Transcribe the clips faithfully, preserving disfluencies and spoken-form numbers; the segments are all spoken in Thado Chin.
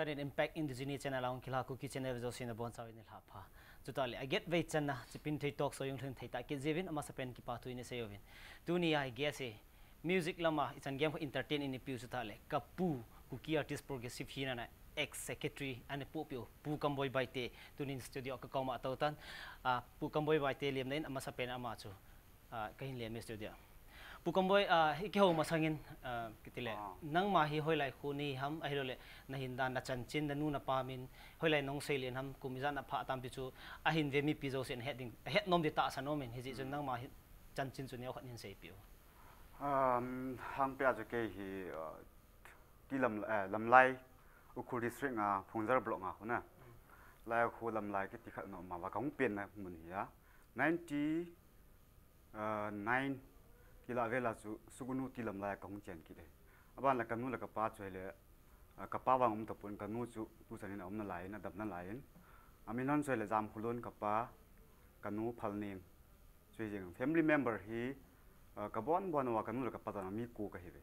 Impact Indigenous Channel a hung kila Kuki Channel ve jouse nabonchauvin nilhah pha. Chutah le, aget vei channa, Chipinthei Talk Show jong lhun thei tah kit jiuvin, amasapen kipathu ina seiuvin. Tuni a hi guest hi, music lama, ichan game ho entertain in ipiu chutah le, kapu, Kuki Artist Progressive hinana, ex secretary, ana pohpiu, Pu Kamboi Baite, tunin studio a kakoma tou tan. Ah, Pu Kamboi Baite lemna in, amasapen ama chu. Ah, kahin lem e studio. Pu Kamboi, ah, hi kihou masangin, ah, kiti le. Ah. Nangma hi hoilai khu nahi ham, ahilou le, nahin dan nachanchin, nanu napa min, hoilai nahung seilen ham, kum ijat na phah tam ti chu, ahin ve mipi jousen het ding, het nom di tahsan umin, hijeh chun nangma hi chanchin chu neokhat hin seipiu. Um, hangpia chu kei hi, uh, ti lam, eh, Lamlai, Ukhrul District a, Phungzar Block a khu na. Lai khu Lamlai kiti khat na um a, va kahung penna mun hi a. Ninety, uh, nine kila vela chu Sugnu ti Lamlai a kahung chen kit e. Aban la kanu le kapa chu hile, uh, kapa vang um tapon kanu chu tuchan in aum nalai in, adam nalai in. Amin hon chu hile Jamkhulun kapa, kanu Phalneng. Chu jeng family member hi, uh, kabon bon uva kanu le kapa jong mi ko kahi ve.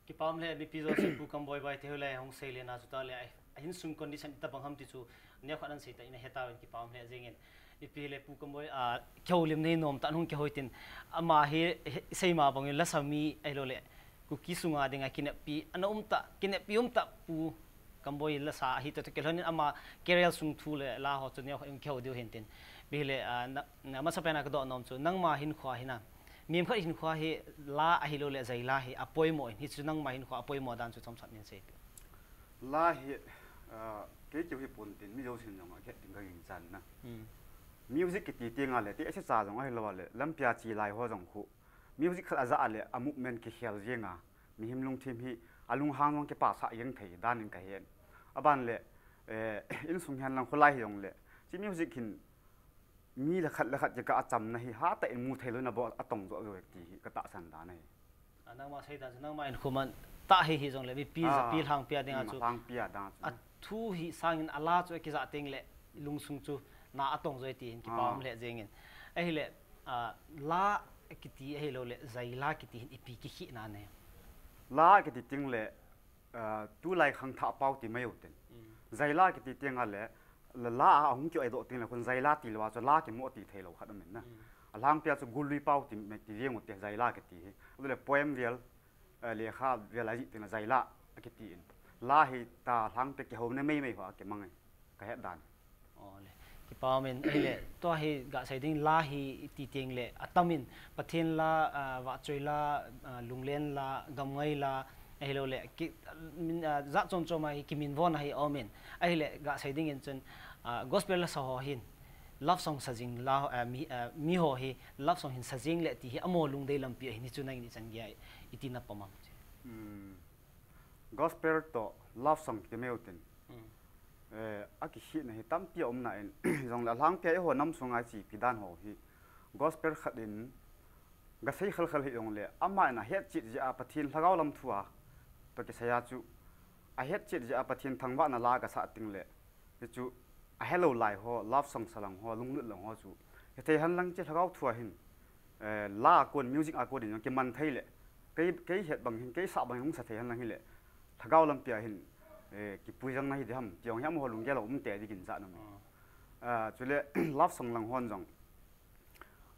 Kipa um le, mipi jouse Pu Kamboi Baite hoilai hung seilen a chutah le, ai, a insung condition itobang ham ti chu, neokhat nasei tah in ahe tauvin kipa um le jengin. Ipi le Pu Kamboi, ah, kihoulim nei nom tah hung kihou tin, ama hi, hi, seima bangin lasa mi ahilou le, Kuki sunga dinga kineppi, ana um tah, kineppi um tah Pu Kamboi lasa ahi toh kilhonin ama career sung thu le la ho chu neokhat in kihou diu hin tin. Ipi le, ah, na, na masapen a kadoh nom chu, nangma hinkho hina. Mihem khat hinkho hi la ahilou le jaila hi apoimo in, hichu nangma hinkho apoimo dan chu chomcha in seipi. La hi, ah, kei keu hi pon tin, mi jousen jong akhet ding kagingchan na. Hmm. Music kiti tenga le, ti ase cha jong ahilou le, lampia chi lai ho jong khu. Music khat aja le, a movement kikhel jenga. Mihem lungthim hi, alunghang jong kipasah jeng thei, dan in kahen. Aban le, eh, insung hihen lang kholai hi jong le. Chi music hin, mi le khat le khat kikah a chamna hi hatah in mu thei louna bou a tong jo jo e ti hi ka tahsan dan ahi. A, nangma sei dan chu nangma in khu man tah hi hi jong le mipi japi lhangpi a dinga chu. Lhangpi a dinga chu. A thu hi sangin a la chu a kija teng le lungsung chu na a tong jo e ti hin kipa um le jengin. Ahile, a, la kiti ahilou le jaila kiti hin ipi kikhehna nei. La kiti teng le ah, tulai khangthah pau ti mai u tin. Mm. Jaila kiti tenga le, la, la a hung kioi doh teng le khun jaila ti lou a chu la kimo ti thei lou khat um in na. Mm. Alhangpia chu gului pau ti mai ti jeng u te jaila kiti hi. Adule poem vel, eh, lekha vel a jih teng le jaila akiti in. La hi ta lhangpia kihouna meimei ho akimang e. Kahet dan. Ole. Kipa um in, ahile, tua hi gasei ding la hi ti teng le, atam in, Pathen la, ah, vahchoi la, ah, lunglen la, gamngai la, ahilou le, ki, min, ah, jat chom chom a hi kiminvo na hi um in, ahile, gasei ding in chun, ah, gospel la sa ho hin, love song sa jing la, ah, mi, ah, mi ho hi, love song hin sa jing le ti hi, amaho lungdei lampi ahin hichu nangin ichan gei a, iti na pom am. Hmm. Gospel toh love song kiti mai u tin. Mm. Eh, akikhehna hi tampi a um na in, jong le alhangpia eiho nam sunga ichepi dan ho hi. Gospel khat in, gasei khel khel hi jong le, ama in ahet chet jeh a Pathen lhagao lam thu a, toh kisei a chu, ahet chet jeh a Pathen thangvahna la gasa teng le, Hichu, ahelou lai ho, love song sa lang ho, lunglut lang ho chu. Hithei hen lang che lhagao thu a hin. Eh, la a kon, music a kon in jong kiman thei le. Kei, kei het bang hin, kei sah bang hin hung sa thei hen lang hile. Lhagao lampi a hin, eh, kipui jang na hi diham, ti jong hi amaho lunggel a um te ding in ja na mi. Ah. Ah, chule, love song lang hon jong.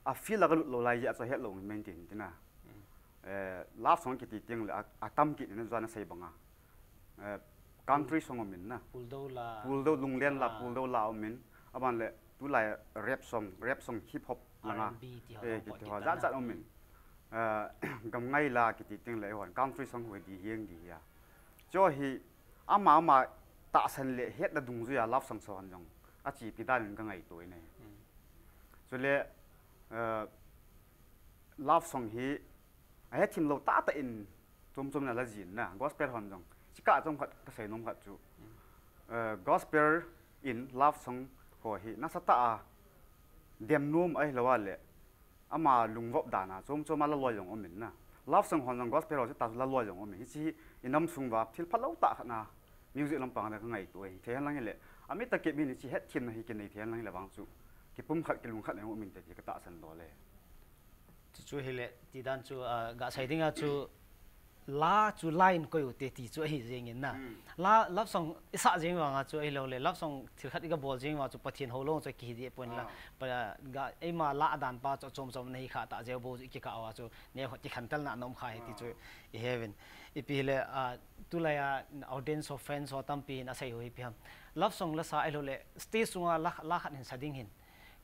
A feel a kalut lou lai jeh a chu ahet lou nge main tin tina. Mm. Eh, love song kiti teng le a, atam kit in a jana sei banga. Eh, country song um in na. Puldou la. Puldou lunglen la, ah, puldou la um in. Aban le tulai rap song, rap song hip hop langa. R and B ti ho, eh, kiti ho, jat jat um in. Eh, gamngai la kiti teng le hon country song ho di hiang di hia. Chu hi ama ama tahsan le hetna dungjuia love song sa hon jong. Achepi dan in ka ngaito in e. Mm. Chule, eh, love song hi, ahe thim lou tah tah in, chom chom na la jin na, gospel hon jong. Chikah chom khat, ka sei nom khat chu. Eh, gospel in love song ho hi, nasa tah a, dem nom ahilou a le, ama lungvop dan a, chom chom a la loi jong um in na. Love song hon jong gospel ho chu ta la loi jong um in. Hichi hi, i nam sung uva, thil phalou tah khat na, music lampang a ka ngaito e. Thei hen lang hile, ami ta kep in hichi het thim na hi kinei thei hen lang hile vang chu. Kipum khat, kilung khat na um in te ti ka tahsan lou le. Chu chu hile, ti dan chu, ah, gasei ding a chu, la chu la in koi u te ti chu ahi jeng in na. La, love song i sa jeng vang a chu ahi lo le, love song thil khat i ga bol jeng vang chu Pathen ho long chu kihi di pon la. Ah. Pa, ga, eima la dan pa chu chom chom na hi kha ta jeu bo chu i ki ka wa chu ne ho ti khan tal na nom kha hi ti chu i he vin. I pi le, ah, tu la ya audience of fans ho tam pi in a sei ho hi pi ham. Love song la sa ahi lo le, stage sunga la, la khat hin sa ding hin.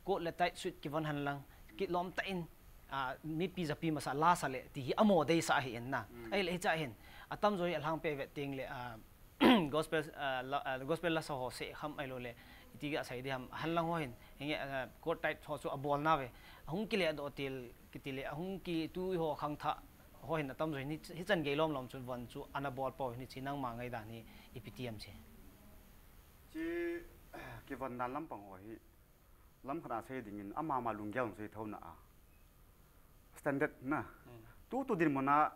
Coat le tight suit ki von han lang, ki lom ta in, ah, mipi japi masa la sa le, ti hi amo dei sa hi en na. Mm. Ahi le hi cha hin, atam jo hi a lhang pe ve ting le, ah, gospel, ah, la, ah, gospel la sa ho se ham ahi lo le, iti ga sai di ham, han lang ho hin, hinge, ah, coat tight ho chu a bol na ve, hung ki le do til, ki ti le, hung ki tu ho khang tha, ho hin atam jo hi, hi chan gei lom lom chu von chu ana bol po hi chi nang ma ngai dan hi, i pi ti am che. Chi, ki von dan lam pang ho hi, lam khat a sei ding in, ama ma lunggel sei tho na a. Standard na. Mm. Tu tu din mo na,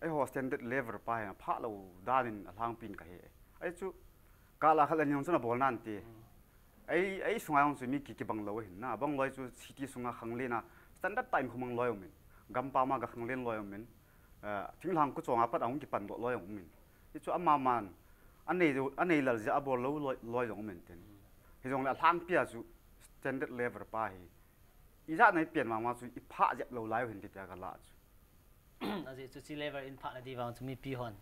ei ho standard level pa hi, pha lo dan in a lhang pin ka he. Ei chu, ka la khat la ni chu na bol nan ti. Mm. Ei, ei sunga jong chu mi ki, ki bang lo hin na. Bang loi chu city sunga khang le na. Standard time khu mang loi um in. Gam pa ma ga khang len loi um in. Eh, thinglhang ku chonga pat a hung ki pan do loi um in. Hi chu ama man. A nei, a nei lal ja a bol lo loi, loi jong um in tin. Hi jong le a lhang pia chu standard level pa hi. I ja nei pian ma ma chu i pha jep lo lai hin ti tia ka la chu. A ji chu chi level in pha na di vang chu mipi hon.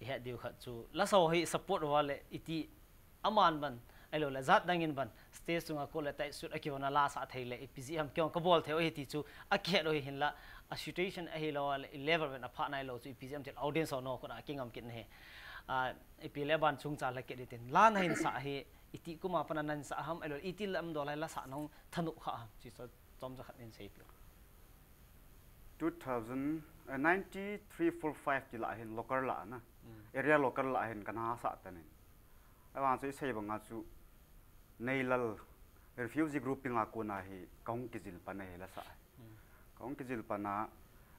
I het diu khat chu. La sa ho hi support wa le i ti aman ban. Ai lo le jat dang in ban. Stage sunga coat le tight suit a ki von a la sa thei le i pi ji ham ki ong ka bol thei o hi ti chu. A ki het o hi hin la. A situation ahi lo le i level ven a pha nai lo chu i pi ji ham til audience ho no ko na ki ngam kit na he. A, i pi le ban chung cha la ke di tin. La na hin sa hi i ti kuma pan a nan sa ham ai lo i ti lam do lai la sa nong thanu kha ham. Chi so chom cha khat nin sei pi. Two thousand, eh, ninety-three four five ti la hin local la na. Mm. Area local la hin kan ha sa ta nin. Ai vang chu i sei bang a chu Neilal refugee grouping a ko na hi ka hung ki jil pa na hi la sa. Mm. Ka hung ki jil pa na.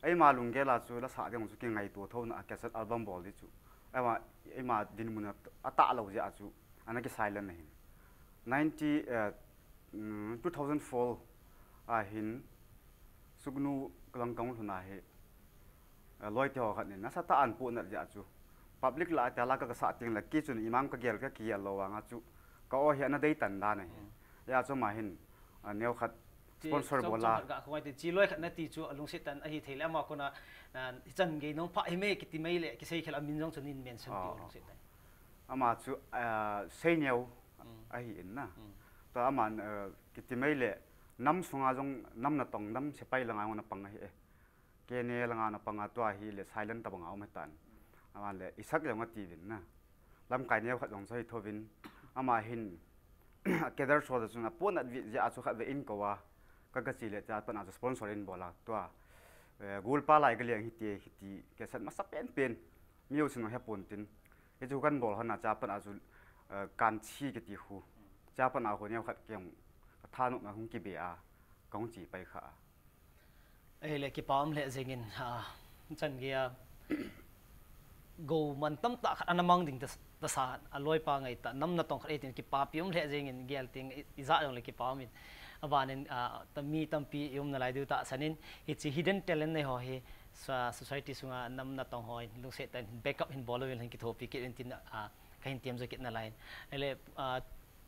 Ei ma lunggel a chu la sa ding chu ki ngai to tho na cassette album bol di chu. Ai ma, ei ma din mun a ta lo ja chu. Ana ki silent na hin. Ninety, eh, mm, two thousand four a hin Sugnu Langkang lhun a hi, eh, loi te ho khat nin, nasa ta an pu nat ja chu. Public la ta la ka, ka sa ting la ki chun imam ka gel ka ki gel lo vang a chu. Ka o hi ana dei tan dan a hi. Mm. Ya chu ma hin, ah, neo khat chi sponsor chom, bol la. Chom khat ka khoi te chi loi khat na ti chu a lungset tan ahi thei le ama ko na, na, hi chan gei nong pha hi me ki ti mai le ki sei khel a min jong chu nin mention ti. Ah, a lungset tan. Ama chu, ah, sei neo Mm. ahi in na. Mm. Ta aman, eh, ki ti mai le nam sunga jong nam na tong nam sepai langa jong na pang ahi e. Kene langa na pang a tua hi le silent ta bang a um he tan. Aman le i sak jong a ti vin na. Lamkai neo khat jong chu hi tho vin. Ama hin a kedar so da chun a pon at vi ja chu khat ve in ko wa. Ka ka chi le cha pan a chu sponsor in bol a tua. Eh, gul pa lai ka liang hi ti, hi ti ke san masa pen pen. Mi u sin he pon tin. Hi chu kan bol hon a cha pan a chu, eh, kan chi ke ti khu. Cha pan a khu neo khat ke hung. Ka tha nu na hung ki be a. Ka hung chi pai kha. Ei le kipa um le jeng in, ha, chan gei a, go man tam ta khat ana mang ding ta, ta sa, a loi pa ngai ta, nam na tong khat ei tin kipa pi um le jeng in, gel ting, i, i ja jong le kipa um in. A ban in, ah, ta mi tampi i um na lai diu ta san in, hi chi hidden talent nei ho hi, sa, society sunga nam na tong ho in, lungset ta in, backup hin bol lo in, hin kithopi kit in tin, ah, ka hin tiam jo kit na lai in. Ei le, ah,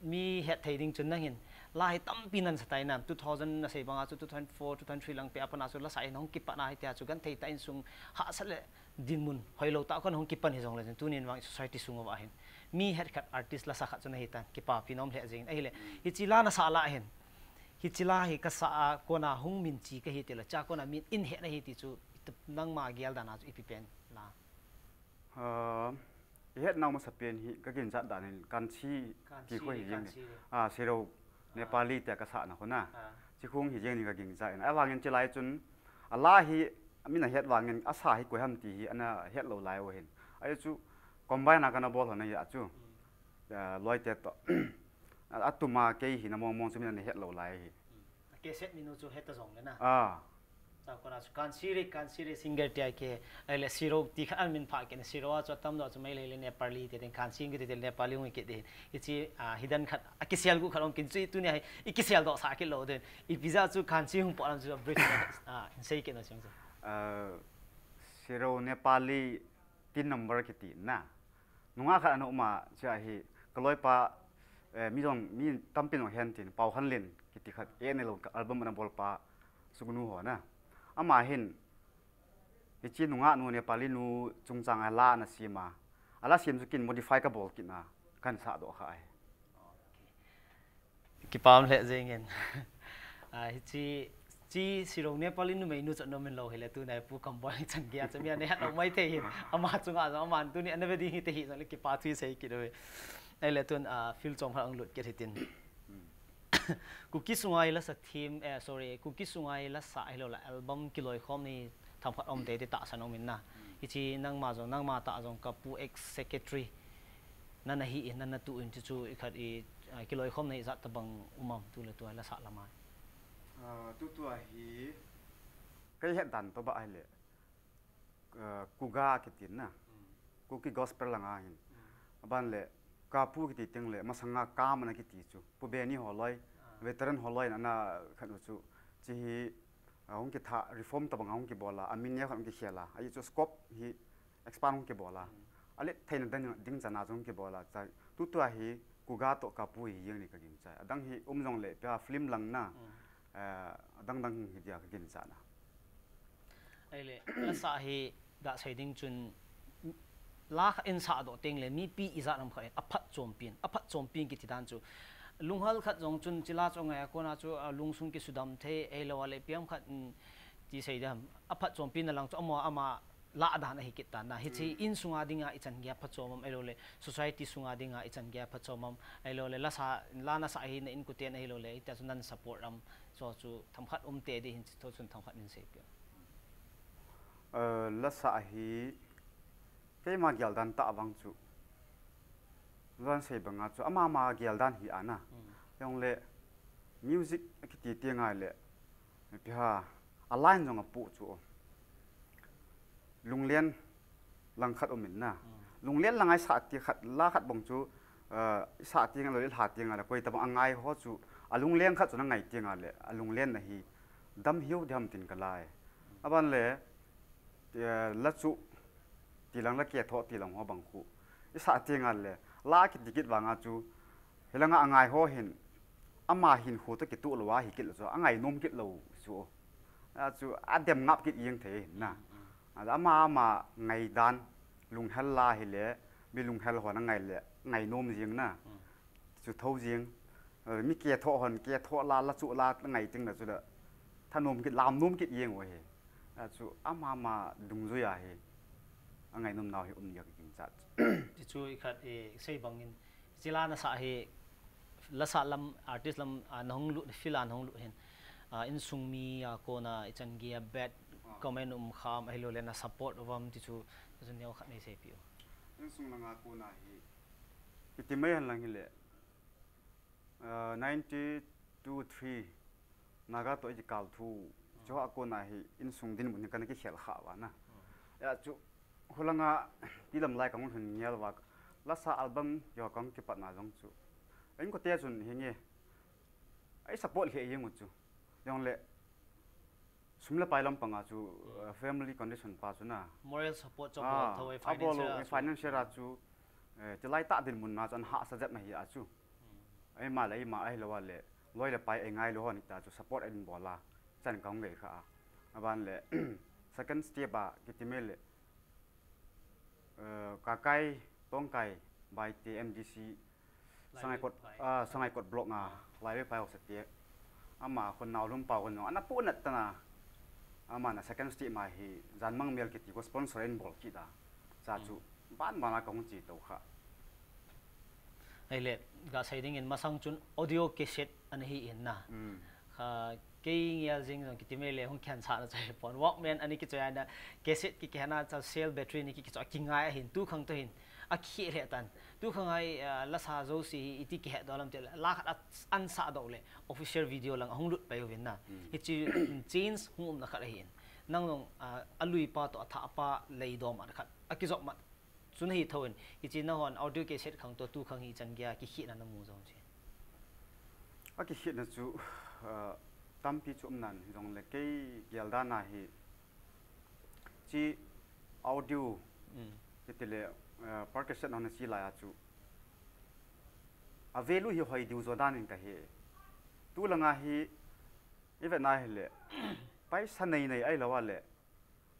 mi het thei ding chun nang hin, la hi tampi nan sa tai nam, two thousand na sei bang a chu two thousand four, two thousand three lang pe a pan a chu la sa in hong kipat na hi tia chu gan thei ta in sung ha sa le din mun hoi lo ta kon hong kipan hi jong le chun tunin vang society sung va hin. Mi het khat artist la sa khat chu na hi ta kipa pi nom le jing. Ahi le, hi chi la na sa la hin. Hi chi la hi ka sa a ko na hung min chi ka hi ti la cha ko na min in he na hi ti chu i tup nang ma gel dan a chu i pi pen la. Ah, i het nau masa pen hi ka gin jat dan in kan chi Kan ti chi khu hi le, jing kan ni. Chi le. Ah, Siro Ah. Nepali te ka sa na khu na. Ah. Chi khung hi jing ni ka gin jat in. A vang in chi lai chun a la hi min a het vang in a sa hi koi ham ti hi ana het lo lai u hin. Ai chu combine a kana bol hon a hi a chu. Mm. Ah, loi te to. A, a tuma kei hi na mong mong chu min ana het lo lai hi. Mm. A cassette min u chu het ta jong le na. Ah. Ta ko na chu Kanchiri, Kanchiri singer tia ke, ai le Siro ti khat an min pha ke na Siro a chu tam do chu mai le le Nepali te den Kanchiri ke te Nepali hung ke de. I chi, ah, hidden khat, a kisel gu khat ong kin chu i tu ni hai, i kisel do sa ke lo den. I pi ja chu Kanchiri hung po lam chu bridge, ah, in sei ke na chung chu. Ah, Siro Nepali Tin Number kiti na. Nungah khat ana um a, chea hi, ka loipa, eh, mi jong, mi tampi jong hen tin, Paokhanlen kiti khat, A N L album ana bolpa, Sugnu ho na. Ama hin, hiche nungah nu Nepali nu chungchang a la ana sem a. A la sem chu kin modify ka bol kit na, kan sah doh kha ahi. Kipah lheh jeng in. Ah, hiche, chi sirong Nepali numei nu chu nom in lou hile, tunai Pu Kamboi chan gei a chu mi ana het lou mai thei hin. Ama chunga jong, aman tuni ana ve ding hite hi jong le kipa thu sei kit uve. Ahile tun, ah, field chom khat ahung lut kit hitin. Kuki sunga i lasa thim, eh, sorry, Kuki sunga i lasa ahilou le album kiloikhom ni themkhat um tei ti tahsan um in na. Hiche nangma jong, nangma tah jong ka pu ex secretary. Nana hi in, nana tu in, chu chu i khat i, ah, kiloikhom na ijat tabang um am, tu le tua lasa lama. Ah, tu tua hi, kei het dan toh bah ahile, ah, Kuga kiti na. Kuki gospel langa hin. Aban le, Kapu kiti teng le, masanga Kam ana kiti chu. Pu Beni holoi, veteran holoi na, na khat u chu. Chi hi, ah, hung kitha reform tabang hung kibol a, amin neo khat hung kikhel a. Ahi chu scope hi expand hung kibol a. Alet theina ding, ding chana chu hung kibol a. Cha, tu tua hi Kuga toh Kapu hi jeng ni ka gingchai. Adang hi um jong le, pia film lang na. Eh, adang dang hi dia ka gingchai na. Ahile, lasa hi ga sei ding chun, la khat in sah doh teng le, mipi ijat ham khat in, aphatchompi in, aphatchompi in kiti dan chu. Lunghel khat jong chun, chila chu ngai a kona chu, ah, lungsung kisudam thei, ahilou le ipi ham khat, mm, ti sei dam. Aphatchompi na lang chu, ama, ama la dan ahi kit tan na. Hiche insunga dinga ichan gei a phatchom am, ahilou le, society sunga dinga ichan gei a phatchom am, ahilou le, lasa, la nasa hi na inkoten ahilou le, ita chu nan support am, so chu themkhat um tei di hin, chu chun themkhat nin sei pia. Eh, lasa hi, keima gel dan tah vang chu. Jan sei banga chu, ama ma gel dan hi ana. Jong le, music kiti teng le, ipi ham, a line jong apoh chu. Lunglen lang khat um in na. Lunglen lang a isah ti khat, la khat bang chu, eh, isah teng le ilha teng le, koi tabang angai ho chu, alunglen khat chu na ngai teng le, alunglen na hi, dam hiu diham tin ka lai. Aban le, eh, la chu, ti lang la ketho ti lang ho bang khu. Isah teng le, la kiti kit vanga chu, hilanga angai ho hin, ama hin khu toh kitoh lou a hi kit lou chu, angai nom kit lou chu. A chu, adem ngap kit jeng thei na. A ama, ama ngai dan, lunghel la hile, mi lunghel ho na ngai le, ngai nom jeng na. Chu tho jeng, eh, mi ketho hon, ketho la, la chu la ngai teng le chu le, thanom kit, lam nom kit jeng u hi. A chu ama ama dungjui a hi, angai nom nau hi um dia ka gingchat. Ti chu i khat i sei bang in, chila nasa hi, lasa lam, artist lam, ah, nahung lut, field a nahung lut hin, ah, insung mi a kona ichan gei a bad comment um kham, ahilou le na support uvam ti chu, chu neo khat nei sei piu. Insung langa kona hi, kiti mai hen lang hile, ah, ninety two three, Naga toh i kikal thu, chu a kona hi insung dinmun hi kana kikhel kha uva na. Ya chu, hulanga, ti lam lai kahung lhun ngel uva, lasa album yo kahung kipatna jong chu. Inkote chun hinge, ei support lheh jeng u chu. Jong le, sum le pai lampanga chu, eh, family condition pa chu na. Moral support chu abol thou e, abol financial a chu. Financial a chu, eh, chilai tah dinmun na chu an hahsa jep na hi a chu. Eima le eima ahilou le, loi le pai ei ngailu hon hita chu support ei bol a, chan kahung gei kha a. Aban le, second step a, kiti mai le, eh, Kakai, Tongkai, Baite, M D C, Sangaikot, ah, Sangaikot block nga, Lailui Phai hausa te. Ama khun nau lum pau khun jong, ana pu nat tana. Ama na second step ma hi, Janmang Mel kiti ko sponsor in bol kit a. Cha chu, ban ban a kahung chi to kha. Ahile, ga sei ding in masang chun audio cassette ana hi in na. Kha, kei ngel jing jong kiti mai le hung khen sa na chai pon. Walkman ani kichoi a na cassette ki khen a cha cell battery ni ki kichoi kingai ahin tu khang to hin. A khi le tan. Tu khang ai, ah, lasa jouse hi iti kihet doh lam te la khat a an sa doh le official video lang ahung lut pai uvin na. Hichi change hung um na khat ahin. Nang jong, ah, alui pa to atha pa lei dom a khat. A kijop mat. Chu nahi thou in, hichi nahon audio cassette khang to tu khang hi chan gei a kikhehna namu jong chi. A kikhehna chu, ah, tampi chu um nan jong le kei gel dan a hi chi audio, Hitile, eh, per cassette hon achi lai a chu, a value hi hoi diu jo dan in kahe. Tulanga hi, i vet na hile, paisa nei nei ahilou a le,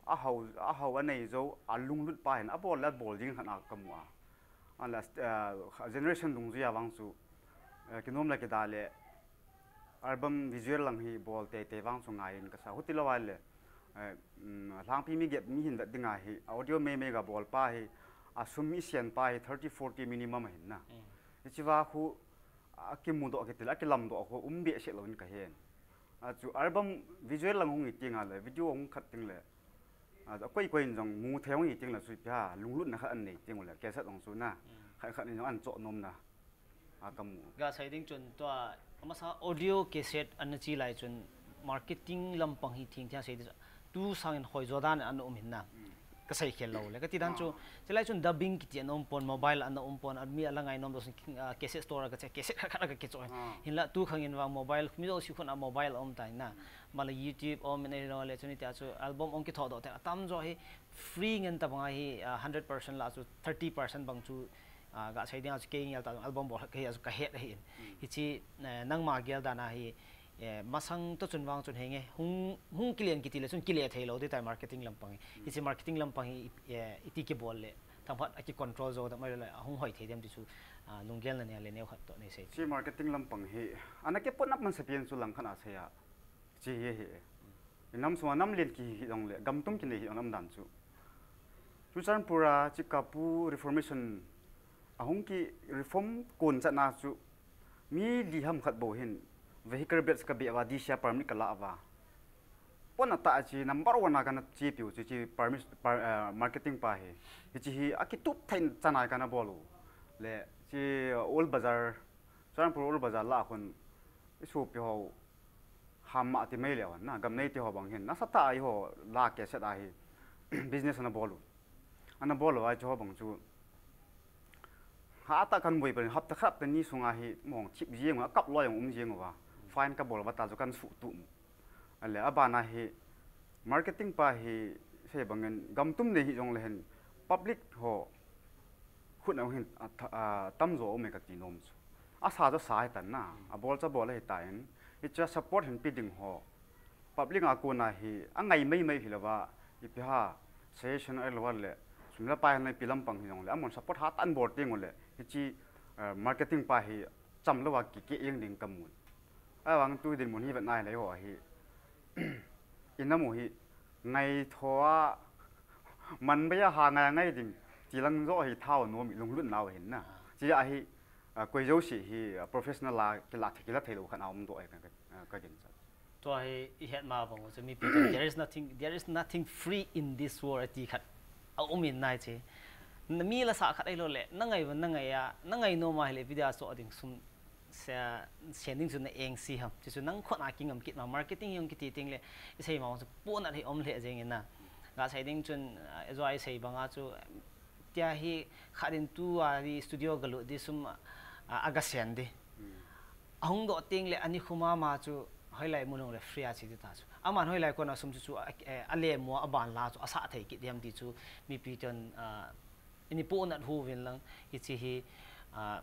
a hao, a hao a nei jo, a lunglut pa hin, a bol le a bol ding khat a kamu a. A le, eh, generation dungjuia vang chu, eh, kinom le kida le, album visual lang hi bol teitei vang chu ngai in kasa. Hutilou a le, eh, um, lhangpi mi get mi hin vet dinga hi, audio meimei ga bol pa hi, a sum i sian pa hi thirty, forty minimum ahin na. Mm. Hichi va khu, a kimudoh kitil, a kilamdoh khu, um behseh lou in kahen. A chu album visual lang hung i ting a le, video hung khat ting le, a, a koi koi in jong mu thei hung i ting le, chu ipi ha, lunglutna khat an nei ting u le, cassette jong chu na, khat khat in jong an choh nom na, a kamu. Ga sei ding chun tua, amasa audio cassette an chi lai chun, marketing lampang hi thing thia sei ding chu, tu sangin hoi jo dan an um hin na. Ka sei khel lou le, ka ti dan chu, chulai chun dubbing kiti an um pon, mobile an um pon, a mi a la ngai nom ding chun, ah, cassette store a ka che, cassette khat khat a ka kichoh. Ah. Hinla tu khang in vang mobile, mi jouse khut a mobile a um tai na. Mala YouTube a um in ahilou le, chun hitia chu album hung kithodoh te, atam jo hi free ngen tabang a hi, ah, hundred percent la chu thirty percent bang chu, ah, ga sei ding a chu kei ngel ta album bol khat ka hi a chu ka het ahi in. Hichi, eh, nangma gel dan a hi, eh, masang to chun vang chun henge, hung, hung kile in kiti le chun kile thei lou ding tai marketing lampang hi. Hichi marketing lampang hi, eh, iti kibol le, tam khat a ki control jo da mai le, hung hoi thei dem ti chu, ah, lunggel na nei le neo khat to nei sei. Chi marketing lampang hi, ana kipon ap man sa pian chu lang khat a sei a. Chi hi hi. I nam sunga nam lien kihi hi jong le, gam tum kinei hi jong le um dan chu. Churachandpur a Chikapu Reformation a hung ki reform kon chan a chu, mi li ham khat bou hin vehicle badge ka beh uva, D C a permit ka la uva. Pon a ta chi number one a kana chepi u chu chi permit, per-, eh, marketing pa hi. Hichi hi a kitup thei chan a kana bol u. Le chi Old Bazar, Churachandpur Old Bazar la khun i sopi ho Hamma ti mai leu hen na, gam nei ti ho bang hin, nasatah a eiho la cassette a hi, business ana bol u. Ana bol u a chu ho bang chu, hatah a kan boi pen, hapta khat hapta ni sunga hi, mong thip jeng u, akap loi jong um jeng uva. Fine ka bol uva ta chu kan suh tu mu. Ale, abana hi, marketing pa hi, sei bangin, gam tum nei hi jong le hen, public ho, khut a hin, a tha-, a tam jo um e ka ti nom chu. A sa chu sa hi tan na, a bol chu a bol ahi tan, hiche a support hin pe ding ho. Public a kona hi, a ngai mai mai hi lou va, ipi ha, suggestion a lou va le, sum le pai hin ipi lampang hi jong le, a mun support hatah in bol teng u le, hichi, eh, marketing pa hi, cham lou va ki, ki eng ding ka mun. Ahivang tu dinmun hi vet nai le ho hi. I nam u hi, ngai tho a, man bei a ha ngai ngai ding, ti lang jo hi thao nom i lunglutna u hin na. Chi a hi, a, koi jouse hi, a, professional a kila, kila thei lou khat a um doh e ka, ka, a, ka ginchat. Tua hi i het ma bang u chu mipi chu, "There is nothing, there is nothing free in this world," ti khat a um in nai chi. Na mi la sa khat ahilou le, na ngai va na ngai a, na ngai nom a hile video a so ding sum se, se ding chu na eng si ham. Chu chu nang khut a kingam kit ma, marketing hi jong kiti teng le, i sei ma chu pon a hi um le jeng in na. Ga sei ding chun, ah, ejou a i sei bang a chu, tia hi khat in tu a di studio ga lut di sum, ah, a ga sen di. A hung doh teng le ani khuma ma chu hoilai mun hung le free a chi di ta chu. Aman hoilai kona sum chu chu a, eh, a le mo a ban la chu a sa thei kit diam ti chu mipi chun, ah, ini pon a hu vin lang i chi hi, ah,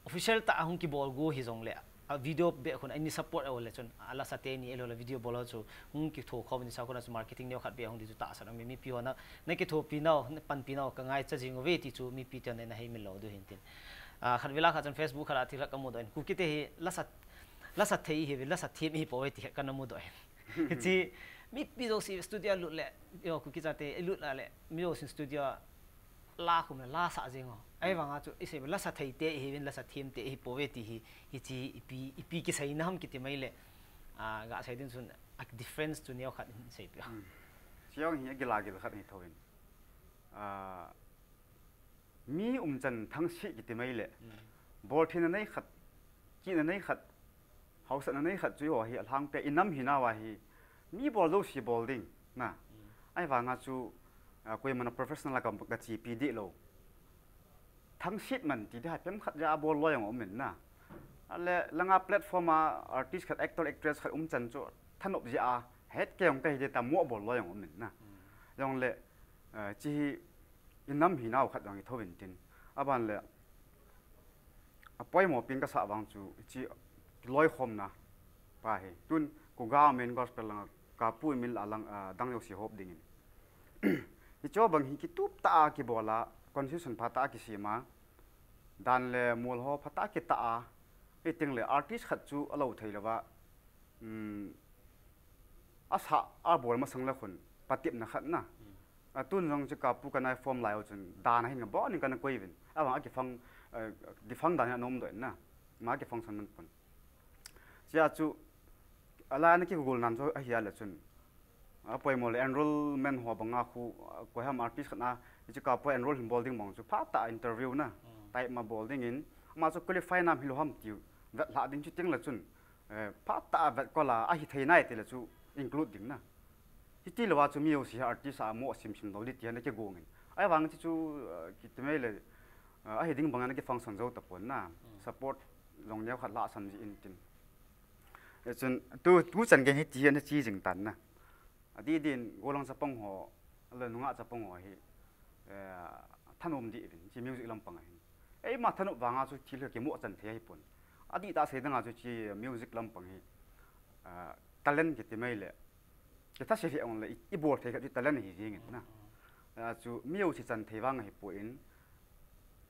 official tah a hung kibol go hi jong le, a video beh khun a ini support a le chun, a la sa teni ahilou le video bol chu hung kitho khom ni sa khun a chu marketing neo khat beh hung di chu tahsan a mi, mipi ho na, na kithopi nau, na panpi nau, ka ngaicha jing uve ti chu mipi te na, na hei min lou diu hin tin. Ah, khat vela khat chun Facebook khat a thil khat ka mudoh in, Kuki te hi la sa, la sa thei hi ve, la sa them hi pou ve ti khat ka na mudoh in. Hichi, mipi jouse studio a lut le, yo, Kuki chate, i lut a le, mi jousen studio a la khum le, la sa jeng u. Ahivang a chu, i sei, la sa thei te hi vin, la sa them te hi pou ve ti hi, hichi, ipi, ipi kisei na ham kiti mai le, ah, ga sei ding chun, a difference chu neo khat in sei peh. Hmm. Chi jong hi a gil a gil khat hi tho in. Ah, mi umchan thangse kiti mai le. Hmm. Bol theina nei khat, chihna nei khat, hausatna nei khat chu eiho hi alhangpia i nam hi nau a hi. Mi bol jouse bol ding, na. Hmm. Ahivang a chu, ah, koiman a professional a ka, ka chepi deh lou. Thangset man ti ding ha pem khat ja a bol loi jong um in na. Ale langa platform a artist khat, actor, actress khat umchan chu thanop jeh a het kei jong ka hi ding ta mo a bol loi jong um in na. Hmm. Jong le, ah, chi hi inam hinau khat jong ithouvin tin. Aban le, apoimo pen kasah vang chu, hiche kiloikhomna pa hi. Tun, Kuga Amen Gospel langa, Kapu Amen la lang, ah, dang jouse hop dingin. Hiche bang hi kitup tah a kibol a, confusion phatah a kisem a, dan le mol ho phatah a kitah a, hiteng le artist khat chu alou thei louva, um, asa abol masang le khun, patepna khat na. Atun jong chu Kapu kana form lai u chun, dan ahin nga bon in kana koi uvin. Avang akifang, eh, defunct dan in ana um doh in na. Ama kifunction man pon. Chea chu, alai ana kigol nan chu ahia le chun. Apoimo le enrollment ho banga khu, koiham artist khat na, hiche Kapu enroll hin bol ding mong chu, phatah interview na. Type ma bol dingin, ama chu qualify nam hilou ham tiu, vetlhah ding chu teng le chun, eh, phatah vetkol a, ahithei nai tile chu include ding na. Hiti louva chu mi jouse hi artist a mo sim sim lou ding ti ana kigong in. Ahivang chu chu, eh, kiti mai le, eh, ahi ding bang ana kifunction jou tapon na. Support jong neo khat lhasam jin tin. Eh, chun tu, tu chan gei hiti ana che jing tan na. Adih din, gollhang chapang ho, le nungah chapang ho hi, eh, thanom dih uvin, hiche music lampang a hin. Eima thanop vanga chu thil hi kimo chan thei ahipon. Adih tah sei danga chu hiche music lampang hi, ah, talent kiti mai le. Kitha se hi ang le, i, ibol thei khat chu talent ahi jing in na. Ah, chu mi jouse chan thei vang ahipon.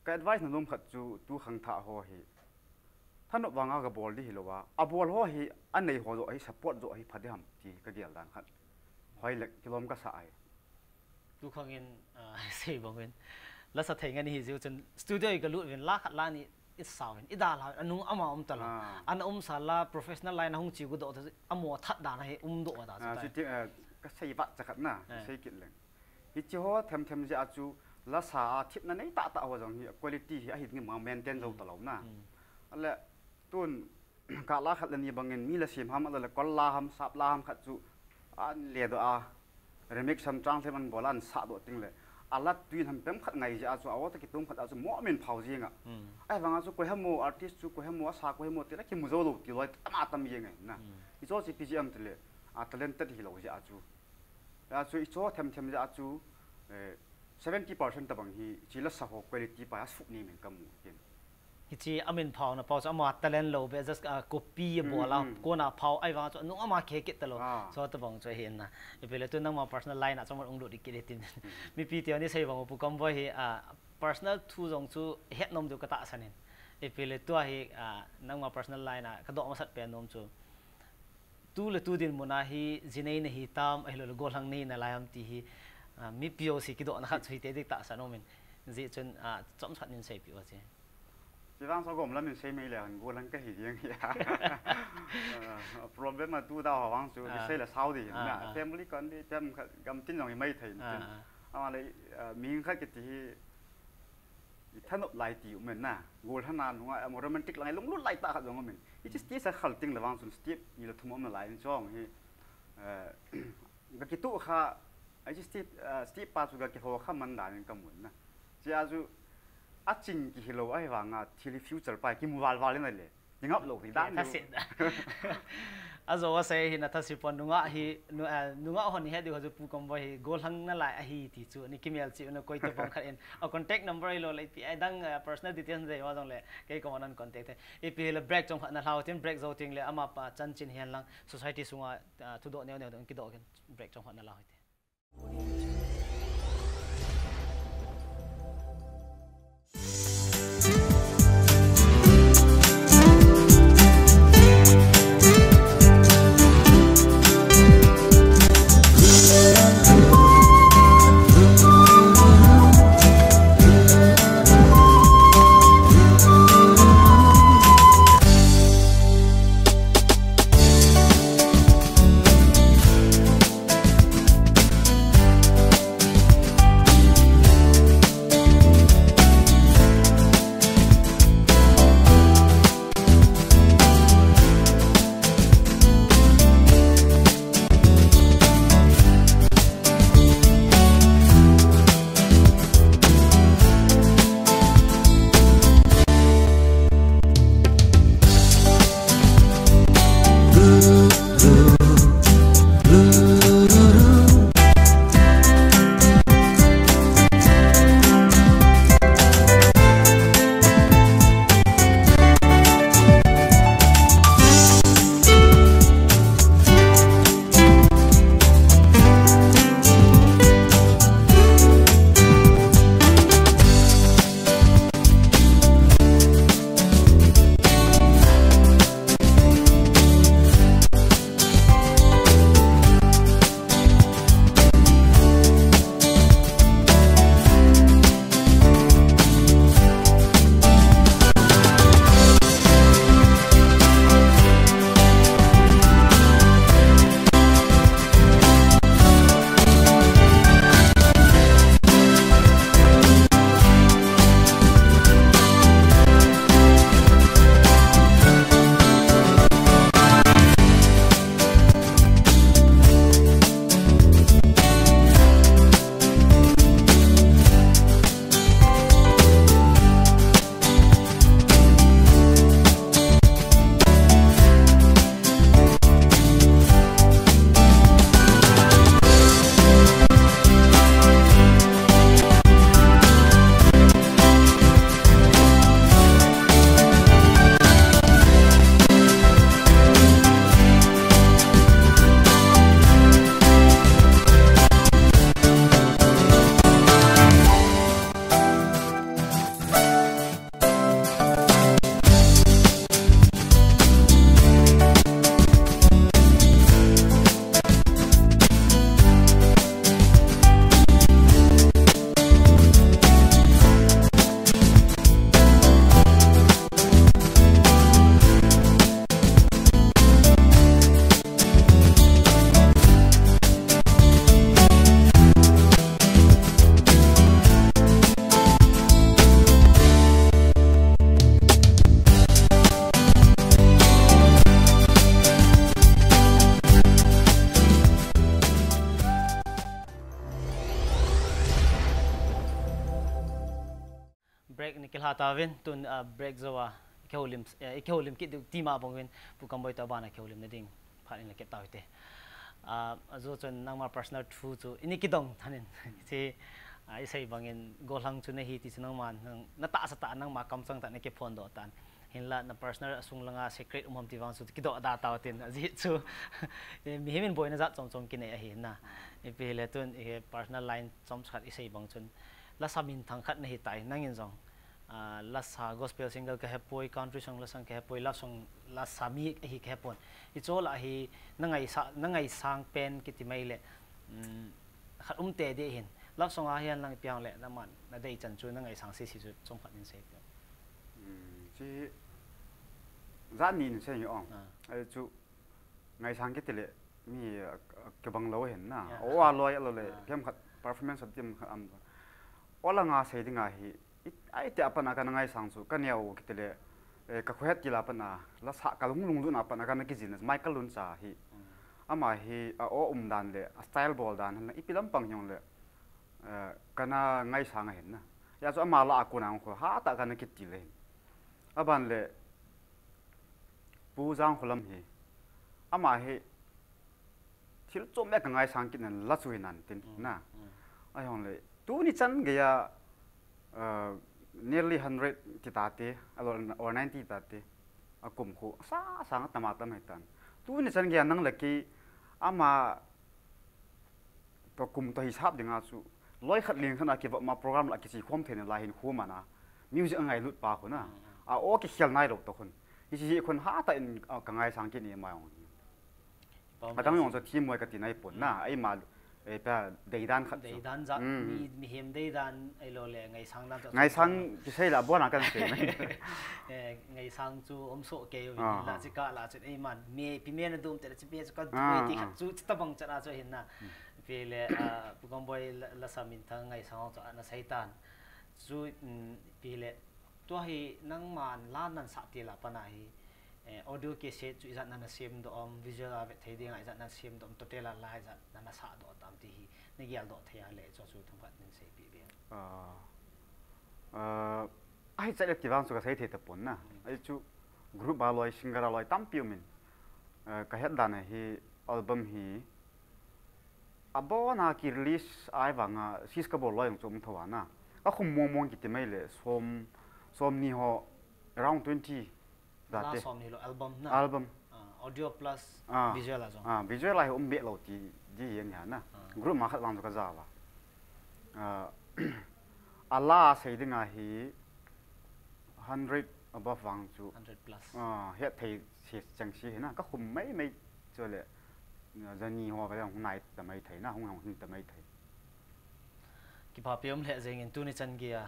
Ka advice na nom khat chu tu khangthah ho hi. Thanop vanga kabol ding hilouva. Abol ho hi, anei ho joh hi, support joh hi, pha ding ham ti kagel dan khat. Hoi le, kilom kasa ahi. Tu khang in, ah, sei bang in. Lasa thei ngen hi jiu chun studio i kalut uvin la khat la ni i sao uvin. I da la, anung ama um talou. Ah. Ana um sa la professional line a hung chi gu doh ta, amo that dan hi um doh ta chu Ah, tai. Chu ti, eh, kasei vat cha khat na, Eh. Sei kit leng. Hiche ho them them jeh a chu lasa a thepna nei tah tah ho jong hi quality hi ahi ding ma maintain jou talou na. Ale tun ka la khat le ni bangin mi la sem ham, ala le kol la ham, sap la ham khat chu an le doh a, remix ham, translate an bol a, an sah doh teng le, ala tui ham pem khat ngai jeh a chu, a o ta kitum khat a chu mo min phao jing a. Ahivang a chu koiham mo artist chu, koiham mo asa, koiham mo ti la kimu jou lou ti loi tam a tam jing e na. Hiche chu ipi jeh ham ti le, a talented hilou jeh a chu. A chu hiche them them jeh a chu, eh, seventy percent tabang hi, hiche lasa ho quality pa a suk ni min kamu kin. Hiche amin phao na pau chu ama talent lou be just, ah, copy a bol a, kona phao ahivang chu nung ama khe kit talou. Ah. Chu tabang chu ahi na. Ipi le tu nangma personal line a chu man ung lut kit le tin. Mipi teu ni sei bang u Pu Kamboi hi, ah, personal thu jong chu het nom diu ka tahsan in. Ipi le tua hi, ah, nangma personal line a ka doh masat pen nom chu. Tu le tu dinmun a hi, jinei nahi tam, ahilou le gollhang nahi nalai ham ti hi, ah, mipi jouse kidoh na khat chu hite ding tahsan um in. Jeh chun, ah, chomkhat nin seipeh u che. Chuvang sa gom lam in sei mai le han gollhang kahi ding hi. Ah, problem a tu da ho vang chu, kisei le sao ding na. Family kon di tem khat gam tin jong hi mai thei tin. Ama le, ah, mi khat kiti hi, i thanop lai ti um in na. Gollhang na nunga, ama romantic lang, lunglut lai tah khat jong um in. Hiche stage a khal teng le vang chun step ni le thum um nalai in chong hi, eh, ga kitu kha, hiche step, eh, step pa chu ga kiho kha man dan in kamun na. Chea chu, aching kihilou ahivang a, thil hi future pa kimu val val in ale. Kingap lou hi dan lou. Ajo asei hi na thase pon nungah hi, nu, eh, nungah hon het diu kha chu Pu Kamboi hi, gollhang nalai ahi ti chu, ni kimel cheh u na koi tabang khat in. A contact number ahilou le, ipi adang, eh, personal details dei ma jong le, kei koma nan contact thei. Ipi le break chomkhat na lhau tin, break jou teng le, ama pa chanchin hihen lang, society sunga, ah, thudoh neo neo dong kidoh kin, break chomkhat na lhau hite. Tata vin tun, ah, break zo a, i kihoulim, eh, i kihoulim kit diu tima bang vin, Pu Kamboi to bana kihoulim na ding phat in la kit tau hite. Ah, ajo chun nangma personal thu chu ini kidong thanin. Chi, ah, i sei bangin gollhang chu na hi ti chu nangma, nang, na tahsa ta nangma kamchang ta na kiphondoh tan. Hinla na personal asung langa secret um ham ti vang chu kidoh da tau tin, ajeh chu, eh, mihem in boina jat chom chom kinei ahi na. Ipi hile tun, i personal line chomcha khat i sei bang chun, lasa minthang khat na hi tai, nangin jong, ah, lasa gospel singer ka hepoi, country song lasa ka hepoi, love song lasa mi ahi ka hepon. Hicho lah hi na ngaisa, na ngaisang pen kiti mai le, um, khat um tei ding hin. Love song a hihen lang ipi ham le, na man, na dei chan chu na ngaisang sisi chu chomkhat in sei pe. Hmm, chi, jat ni in sei ong. Ah. Ai chu, ngaisang kiti le, mi, ah, ah, kibang lou hin na. Yeah. O, a loi, a lou le, Ah. khem khat, performance of team khat am. O langa sei ding ahi, i, ai te a pat na ka na ngaisang chu, ka neo kiti le, eh, ka khohet til a pat na, lasa ka lung lunglut na pat na ka na kijin, Michael Luncha hi. Hmm. Ama hi, a o um dan le, a style bol dan, ipi lampang hi ong le, eh, ka na ngaisang ahin na. Hijeh chu ama lah a kon a ong kho, hatah ka na kitil ahin. Aban le, Pu Jangkholam hi, ama hi, thil chom le ka ngaisang kit nan la chu hi nan tin, Mm, na. mm. Ahung le, tuni chan geiya, uh, nearly hundred ti tate, a lou, or ninety ti tate, a kum khu, sa, sang a tam a tam hi tan. Tuni chan geiya nang le kei, ama, to kum to hisap ding a chu, loi khat leng khat a kivop ma program la kichi khom theina lai hin khu mana, music a ngailut pa khu na. Mm, mm. A o kikhel nai lou to khun. Hichi hi khun hatah in, a, ka ngaisang kit ni ma ong. Pom A tang le. Jong chu thim moi ka ti nai pon na, Mm. ai ma, eh, pa deidan khat chu. Deidan jat, Mm, mi, mm. mihem deidan, ai lou le, ngaisang dan chu Ngaisang chu. kisei la, buan a kan sei mai. Eh, ngaisang chu om so kei u Ah, hin la ah. chi ka la chu, ei man, mi, pi mi na dum te la chi pi chu ka Ah, dui ti khat ah. chu, chi tabang chan a chu hin na. Mm. Pi le, ah, Pu Kamboi la, lasa minthang ngaisang chu ana sei tan. Chu, mm, pi le, Tua hi nangman la nan sah til a pat na hi, eh, audio cassette chu ijat nana semdoh am, visual a vet thei ding a ijat nana semdoh am, total a la ijat nana sahdoh tam ti hi, na geldoh thei a le, chu chu themkhat nin seipeh beh. Ah, ah, ahi chat le ti vang chu ka sei thei tapon na. Hmm. Ahi chu group a loi, singer a loi tampi um in. Ah, ka het dan a hi album hi Abon a ki release ai vang a, sis ka bol loi jong chu um tho a na. Ka khum mong mong kiti mai le, som, som ni ho, around twenty. La Date. Som ni lo album na. Album. Ah, audio plus Ah. visual a jong. Ah, visual a hi um be lo ti, di hi a ni a na. Ah. Group ma khat vang chu ka ja va. Ah, a la sei ding a hi hundred above vang chu. Hundred plus. Ah, het thei si chang si hi na. Ka khum mai mai chu le. Jani ho ka jong hung nai ta mai thei na, hung hung hin ta mai thei. Kipa pe um le jeng in tuni chan geiya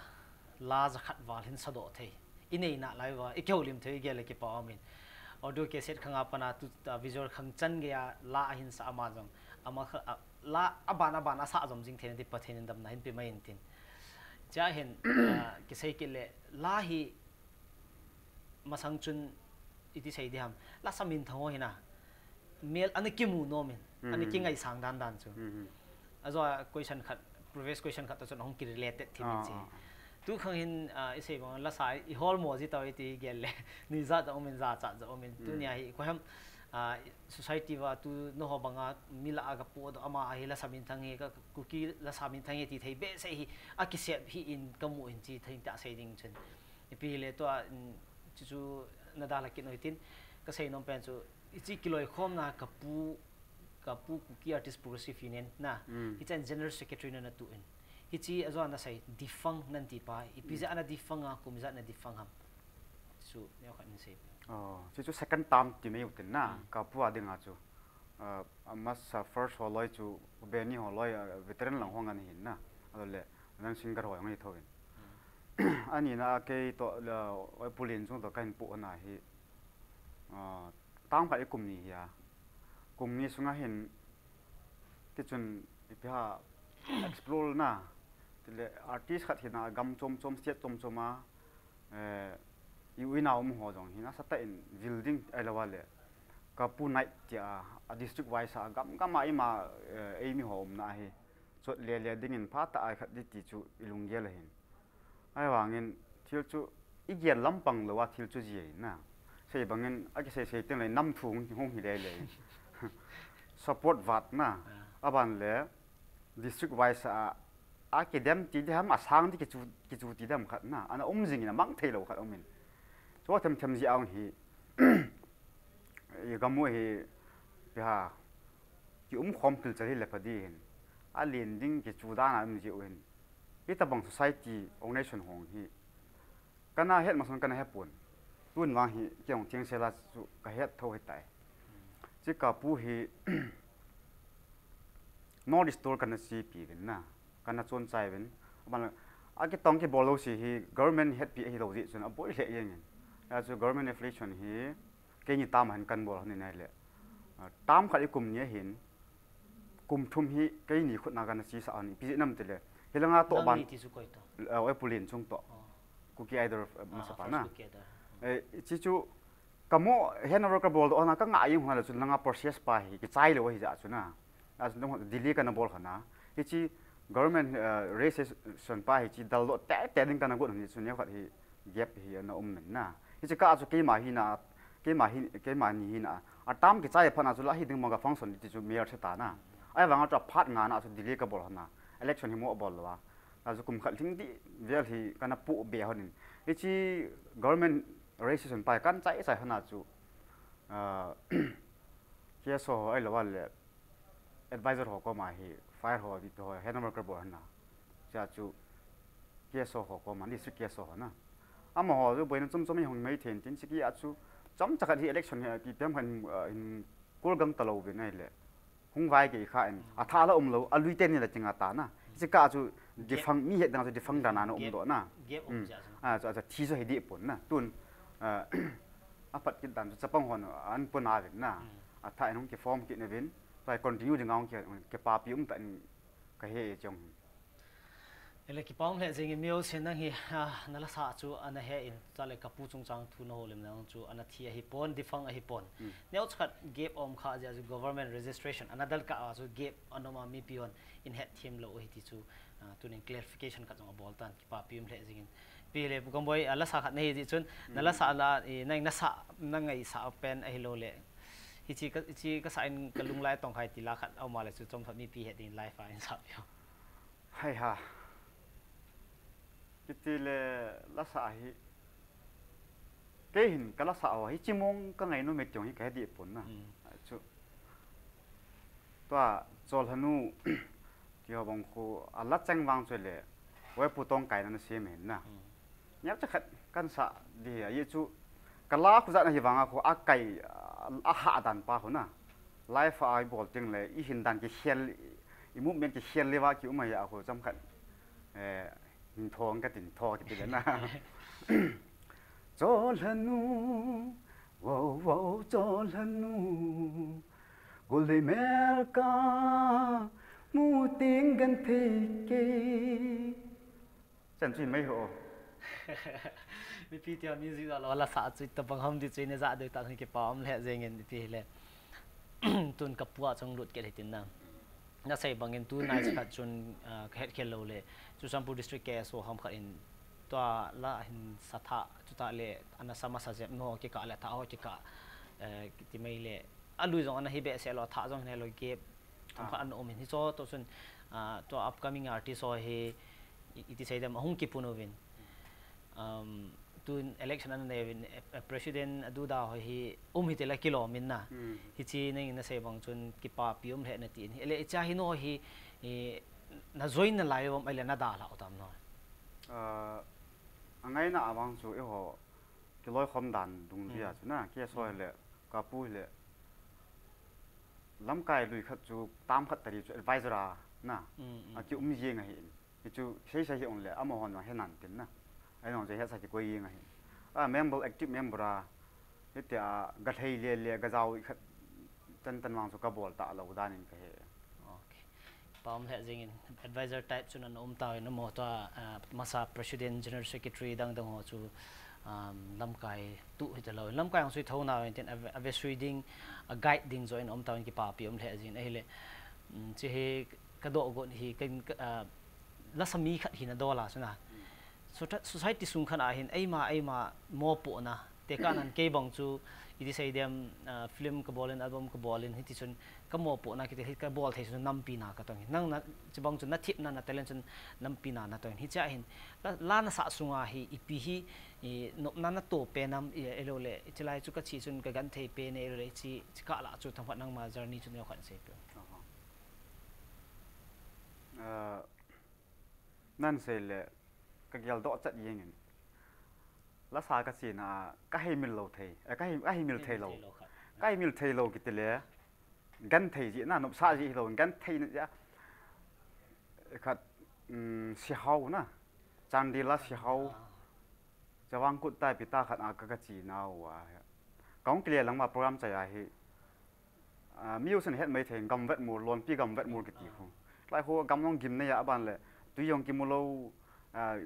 la jakhat val hin sadoh thei. I nei na lai va, i kihoulim thei gei le kipa um in. Audio cassette khang a pat na tu, ah, visual khang chan geiya la ahin sa ama jong. Ama kha, ah, la aban aban a sa jom jing thei na ti Pathen in damna hin pe mai in tin. Chia hin, ah, kisei kit le la hi Masang chun iti sei di ham. Lasa minthang ho hi na. Mel ana kimu nom in. Ana Mhm. kingaisang dan dan chu. Mhm. Ajo a question khat, previous question khat to chun hung ki related thim Ah, in chi. ah, ah. Tu khang hin, ah, i sei bang lasa i hol mo ji tau iti gel le. Ni ja ja um in ja cha ja um in. Tu Mm. nia hi ko ham, ah, society va tu no ho banga mi la a ka pu do ama a hi lasa minthang hi ka Kuki lasa minthang hi ti thei be sei hi a kisep hi in ka mu in chi thei ta sei ding chun. Ipi le tua, mm, chu chu na da la kit noi tin, ka sei nom pen chu, i chi kiloi khom na ka pu, ka pu Kuki Artist Progressive Union na, Mm. hi chan General Secretary na na tu in. Hi chi a zuan na sei defunct nan ti pa, ipi Mm. ja na defunct a, kum ja na defunct ham. Chu, neo khat nin sei. Oh, chu chu second term ti mai u tin na, Mm. ka pu a ding a chu. Ah, a masa first ho loi chu, Benny ho loi, ah, veteran lang ho ngan hin na. A lo le, nang singer ho ngai tho in. Mm. Ani na kei to, la, oi pulin chung to kahin pu na hi. Ah, tang pha i kum ni hi a. Kum ni sunga hin, ti chun, ipi ha, explore na. Ti le, artist khat hi na, gam chom chom, state chom chom a. Eh, i u i nau um ho jong hi nasa tah in vil ding ai lo a le. Ka pu nai tia, a district wise a gam gam a ima, eh, eimi ho umna hi. Chot le le ding in pha ta ai khat di ti chu i lunggel a hin. Ai vang in thil chu i gel lampang lou a thil chu jia in na. Sei bangin a kisei sei teng le nam thu hung, hung hi lele. Support vat na. Ah. Aban le district wise a, a kidem ti diham, a sang ti kichu, kichu ti diham khat na. Ana um jing in a mang thei lou khat um in. Chu them them jia hung hi. I gam u hi, pi ha, ki um khom pil chal hi le pha di hin. A lien ding kichu dan a um jia u hin. Hitabang society organization hong hi. Kana het masan kana he pon. Tun vang hi, ki hong thiang sela chu ka het tho hi tai. Chi ka pu hi, North East Tour kana si pi vin na. Kana chon chai vin. Aban, a kitong kibol lou si hi, government het pi hi lou jeh chun a boi le yeng in. A chu government affiliation hi, keini tam hin kan bol hon in ahile. Ah, tam khat i kum ni ahin, kum thum hi keini khut na kana si sa hon, ipi jeh nam tile. Hilanga to ban. Nang ni ti chu koi to? Ah, Oipulen chung to. Oh. Kuki Idol, ah, masa pa na. First Kuki Idol. Eh, chi chu, ka mo handover ka bol do na, ka ngai hon le chu langa process pa hi, kichai lou hi jeh chu na. A chu dong Delhi kana bol khana. Hichi government, eh, registration pa hichi dal do te te ding kana got ni chu ne khat hi gap hi ana um men na. Hichi ka chu keima hi na, keima hi, keima ni hi na. A tam kichai pha na chu la hi ding ma ka function ti chu mayor se ta na. Ai vang a chu phat nga na chu Delhi ka bol khana. Election hi mo bol lo a. A chu kum khat thing di vel hi kana pu be hon in. Hichi government registration pa kan chai chai khana chu. Ah, K S O ho ai lo a le advisor ho koma hi fire ho ti ho handover ka bol na. Cha chu K S O ho koma district K S O ho na. Amaho chu boina chom chom hi hung mai then tin chi ki a chu chomcha khat hi election hi ki pem khan, uh, in kul gam ta lou ve nai le. Hung vai ke kha in. A tha la um lou, a lui ten ni la ting a ta na. Chi ka chu defang mi het dang chu defang dan a na um do na. Gap um cha chu. A chu, a chu thi chu hi di pon na. Tun, uh, a pat kit dan chu chapang hon an pon a vin na. A tha in hung ki form kit na vin. Tua continue ding a hung ki, kipapi um ta in ka he chong. Ele kipa um le jing in mi jousen nang hi, ah, na la sa chu ana he in, chule ka pu chungchang thu na houlim nang chu ana thi ahi pon, defang ahi pon. Hmm. Neo chu khat gap um kha jeh chu government registration, ana dal ka a chu gap ana um a mipi hon in het them lou hi ti chu, ah, tunin clarification khat jong a bol tan. Kipapi um le jing in. Pi le pu Gamboi, a la sa khat na hi jeh chun, na la sa la, i, nang na sa, na ngai sa pen ahi lou le. Hichi ka, hichi ka sa in ka lunglai tong khai ti la khat, a um a le chu chom khat mipi het ding live a in sa pio. Hai ha. Kiti le la sa hi. Kei hin ka la sa ho, hichi mong ka ngai nom e ti jong hi ka he di pon na. Hmm. Chu. Tua, Cholhanu, ti ho bang khu, a la cheng vang chu le, Oipu tong kai na na sem hin na. Hmm. Neo cha khat kan sa di hi, a ye chu, ka la khu jat na hi vang a khu, a kai, a ha dan pa khu na. Live a i bol ting le, i hin dan ki khel, i movement ki khel le va ki um a ya khu, chom khat. Eh, hin thong ka tin thong ki ti le na. Cholhanu, wo, wo, Cholhanu. Gulei mel ka mu ting kan thei ke. Chan chu mai ho. Mipi tia music a lo la sa chu tabang ham di chu ne ja de ta kipa um le jeng in ti le. Tun ka pu a chang lut ke le tin na. Na sei bangin tu nai khat chun, ah, ka het khel lou le. Churachandpur district K S O ham khat in tua la hin sa tha, chu ta le, ana sa masa jep no, kikah le tha ho kikah, eh, ti mai le. A lui jong ana hi behseh lou, tha jong hi lou, gap themkhat ana um in. Hi chu to chun, ah, tua upcoming artist ho hi, i, iti sei dem, ahung kipun uvin. Um, tun election ana nei uvin, eh, eh, president a duda ho hi, um hi te la kilom in na. Hmm. Hichi nang in na sei bang chun kipapi um le na ti in. Hi le, hicha hi no hi, i, na join na lai vang, ai le na dalha u tam no. Ah, a ngaina a vang chu eiho kiloi khom dan dung dia chu na, K S O le, ka pu le. Lamkai lui khat chu tam khat tari chu advisor a na. Mm, mm. A ki um jeng ahi in. Hi chu sei sa hi ong le, amahon jong he nan tin na. Ai nong chu he sa ki koi jeng ahi. A member, active member a. Hitia, ga thei le le, ga jao khat tan tan vang chu ka bol ta lou dan in ka he. Okay. Pam le jing in advisor type chu nan um ta in mo ta, ah, masa president, general secretary dang dang ho chu, um, lamkai tu hi ta lou. Lamkai hong sui tho na in tin a ve, a ve sui ding, a guide ding jo in um ta in kipapi um le jing in ahile. Um, chi hi ka do gon hi ka, ka, ah, la sa mi khat hi na do la chu na. Society sung khat a hin eima eima mopohna, tekah nan kei bang chu iti sei dem, film kabol in, album kabol in, hiti chun kamopohna kiti hi kabol thei chun nampina katong hi. Nang na chibang chun nathepna, natalent chun nampina natong hi. Hichea hin la nasah sunga hi ipi hi nopna natoh pen am, ahilou le chilai chu kache chun kagenthei pen e, ahilou le chi, chikah lah chu themkhat nangma journey chu neokhat seipeh. Nan sei le kageldoh chat jengin. Lasa kachena a kaheimil lou thei, kaheimil theilou. Kaheimil theilou kiti le genthei jeh na, nopsah jeh hilou, genthei jeh a khat, sihao na, Chandel a sihao. Chavang Kut tai pita khat a ka, kachena uva. Kahung kile lang uva program chai a hi. Mi jousen het mai thei, gamvet mol, lonpi gamvet mol kiti khu. Lai khu gam jong gim nei a, aban le twi jong kimu lou,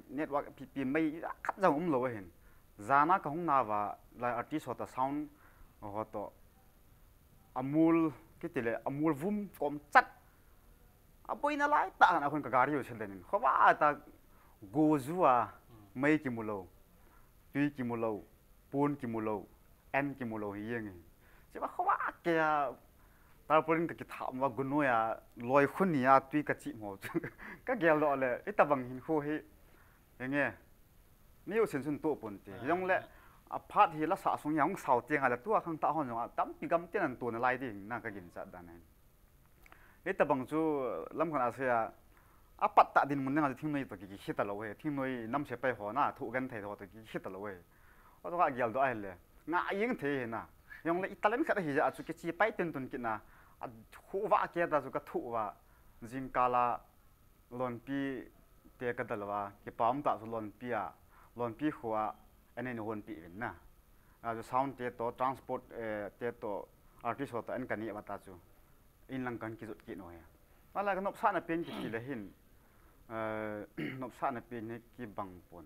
network pipi mei khat jong umlou ahin. Jana kahung nauva, lai artist ho toh, sound ho toh, amul kiti le, amul vum kom chat. Aboina laitah khat a khun ka gari u chelen in, khovah a ta, go ju a, mei kimu lou, twi kimu lou, pon kimu lou, an kimu lou hi jeng hi. Chua khovah kei a tarpaulin kakitham uva, gunoi a, loi khu ni a twi kachihmo chu kageldoh le, itobang hinkho hi, henge, mi jousen chun toh ponte. Hijongle aphat hi lasah sung hi ahung sao teng a le, tua khangthah hon jong a tampi gamtin an toh nalai ding na kaginchat dan ahi. Hitobang chu lamkhat a sei a, apat tah dinmun ding a chu thingnoi toh ki, kikhe talou hi, thingnoi nam sepai ho na, thoh genthei ho toh kikhe talou hi. Tua toh kageldoh ahile, ngah jeng thei hi na. Hijongle i talent khat ahi jeh a chu kiche pai tun tun kit na, akhovah kei a ta chu kathoh uva, jingkal a lonpi te kadel uva, kipa umtah chu lonpi a, lonpi kho a, an eina honpeh uvin na. Achu sound te toh, transport te toh, artist ho toh an kaneh uva ta chu, in lang kan kijot kit u hi. Ahile kanopsahna pen kiti le hin, nopsahna pen hi kibang pon.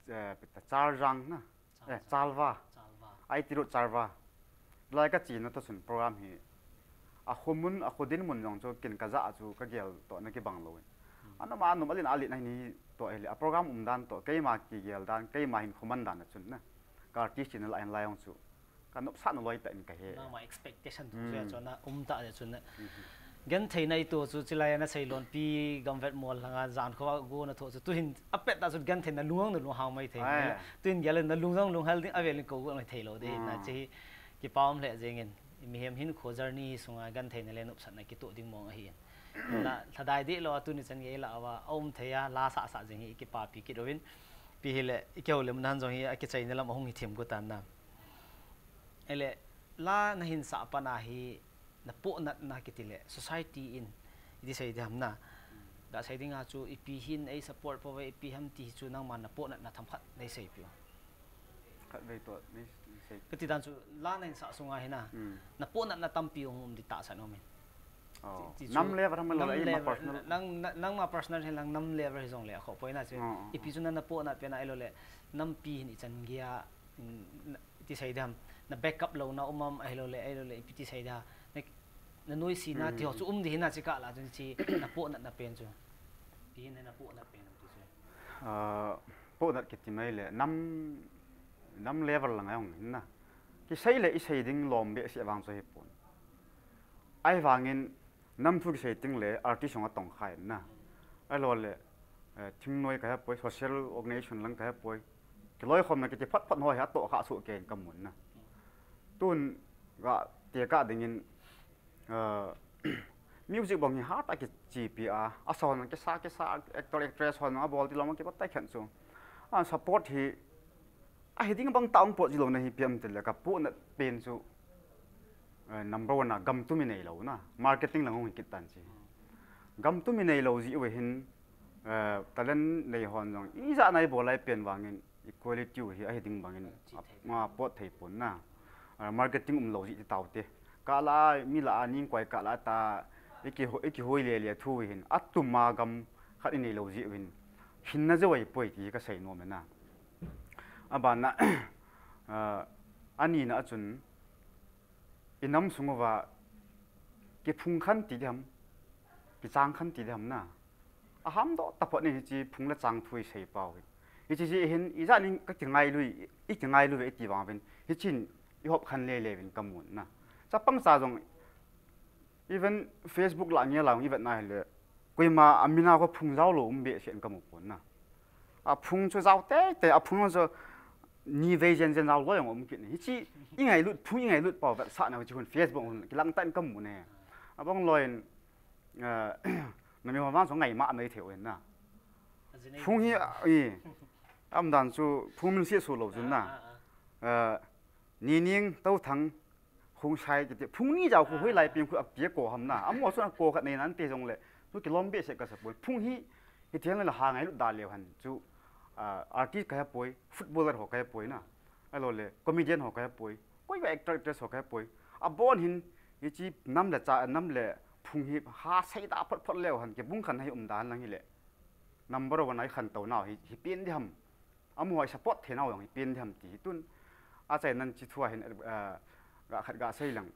Pita Chaljang na, Chalva, I T Road Chalva. Lai kachena toh chun program hi, akhomun, akho dinmun jong chu kin kajah a chu kageltohna kibang louvin. Anoma anom, alen alen ahi toh ahile, a program umdan toh, keima kigel dan, keima hinkho man dan a chun na, ka artist china lah a hin lai jong chu kanopsahna loi tah in kahe. Nangma expectation thu chu a chun a um tah jeh chun na. Gentheina itoh chu chulai a nasei lonpi gamvet mol langa jan khovah go nathoh chu tuhin apet tah chun gentheina lung jong nalunghang mai thei. Tuhin gel in nalung jong lunghel ding, avel in kou go thei lou ding ahi na, hiche hi kipa um lheh jengin. Mihem hinkho journey sunga gentheina le nopsahna kitoh ding mong ahin. Lhadai deh lou a tuni chan gei lah uva aum thei a, la sahsah jeng hi ikipapi kit uvin. Ipi hile ikihoulimna jong hi akichaina lam ahung hi thim got tan na. Ahile, la nahin sah pan a hi napohnatna kiti le society in iti sei ding ham na, gasei dinga chu ipi hin ei support pouve, ipi ham ti hi chu nangma napohnatna themkhat neiseipeh u. Kati dan chu la nahin sah sunga hi na, napohnatna tampi hung um ding tahsan aumin. Nangma personal hilang nam level hijongle akhoh poi na chu. Ipi chu na, napohnat pen a ahiloule nampi hin ichan gei a, iti sei ding ham, na backup louna um am ahiloule, ahiloule ipi ti sei ding a, nanoisena ti ho chu um ding hi na, chukah lah chun hiche napohnatna pen chu, ipi hin napohnat pen am ti chu. Pohnat kiti mai le nam level langa jong hin na, kisei le isei ding lom behseh vang chu ahipon. Ahivangin nam thu kisei tengle artist jong atongkha in na. Ahiloule thingnoi kahepoi, social organization lang kahepoi, kiloikhomna kiti photphot ho hi atohkhah soh kei in kamun na. Tun tekah dingin music bang hi hatah a kichepi a, asahon kisa kisa, actor actress hon abol tilou a kipat tai khen chu, support hi ahiding bang tah hung pot jilou nahi pi am tile, kapohnat pen chu number one a gamtum ineilou na, marketing lang hung hi kit tan chu. Gamtum ineilou jeh uva hin talent nei hon jong ijat na ibol lai pen vangin equality u hi ahiding bangin pot thei pon na. Marketing umlou jeh ti taute. Kah lah a mi lah a ningkoi kah lah a ta ikihoi lele thu hin atuma gam khat ineilou jeh uvin hinna jou ahipoi ti hi kasei nom e na. Abana anina a chun inam sung uva kiphung khen ti diham, kichang khen ti diham na, Aham doh tapot in hiche phung le chang thu isei pau hi. Hiche jeh hin ijat nin ka kingailui, i kingailui ve iti vang uvin, hichen ihop khen lele uvin kamun na. Chapang cha jong, even Facebook lah ngei lah ivet na hile, koima amin a ko phung jao lou um behseh in kamu pon na. Aphung chu jao teitei, aphung chu ni vei jen jen jao lou jong um kit ni. Hiche ingailut, phung ingailut pau vetsahna hiche hun Facebook hun kilang tah in kamu ne. Abang loi in, eh, nami ho vang chu ngaima mai thei u hin na. Phung hi, i, aumdan chu phung min seh su lou jun na. Eh, Nining, Touthang, Khongsai kiti, phung ni jao khu hoilai peng khu api ko ham na. Amaho chun ako khat nei nan te jongle, chu kilom behseh kasa poi. Phung hi, hiti hen le ha ngailut da leu hen chu, ah, artist kahe poi, footballer ho kahe poi na. Ahilou le comedian ho kahe poi, koi va actor actress ho kahe poi. Abon hin, hiche nam le cha, nam le phung hi ha seida phot phot leu hen, kibung khen hi umdan lang hile, number one a ikhantou nau hi, hi pen di ham. Amaho isupport thei nau jong hi pen di ham ti hi tun. Achainan hiche thu a hin, eh, ga khat gasei leng.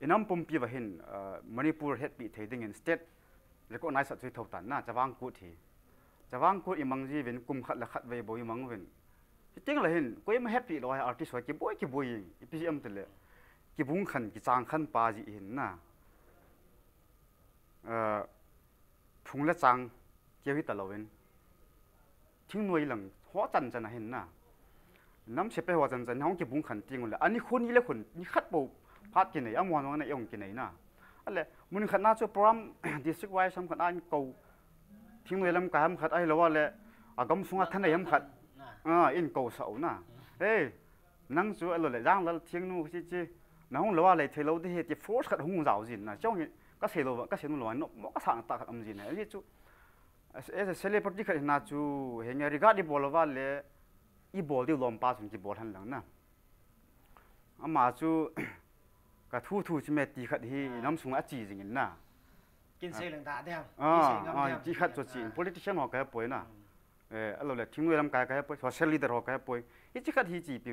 Inam pumpi uva hin, eh, Manipur hetpi thei dingin state recognize a chu itho tan na, Chavang Kut hi. Chavang Kut imang jiuvin kum khat le khat vei bou imang uvin. Hiteng le hin, koima hetpi lou a artist ho kiboi kiboi, ipi jeh ham tile, kibung khen, kichang khen pa jeh hin na. Eh, phung le chang keu hita louvin, thingnoi lang ho chan chan a hin na, nam sepai ho chan chan hung kibung khen teng ule, ani khun ni le khun ni khat bou phat kinei, amaho jong ana jong kinei na. Ale, mun khat na chu program district wise ham khat a inko, thingnoi lamkai ham khat ahilou le, agam sunga thanei ham khat, ah, inko sah u na. Ei, nang chu ahilou le, Janglal Thingnu hiche, nahung lou a lei thei lou di hi ti force khat hung jao jin na. Chong hi, kasei lou, kasei nom lou a, nom mo kasah na tah khat um jin na. Hichu, as, as a celebrity khat hina chu, henge regard ibol lou a le, ibol diu lom pa chun kibol hen lang na. Ama chu, ka thu thu chu me ti khat hi, nam sunga ache jing in na. Kin sei leng da dem. Ah, ah, ti khat chu chi, politician ho kahe poi na. Eh, ahilou le, thingnoi lamkai kahe poi, social leader ho kahe poi. Hiche khat hi chi pi,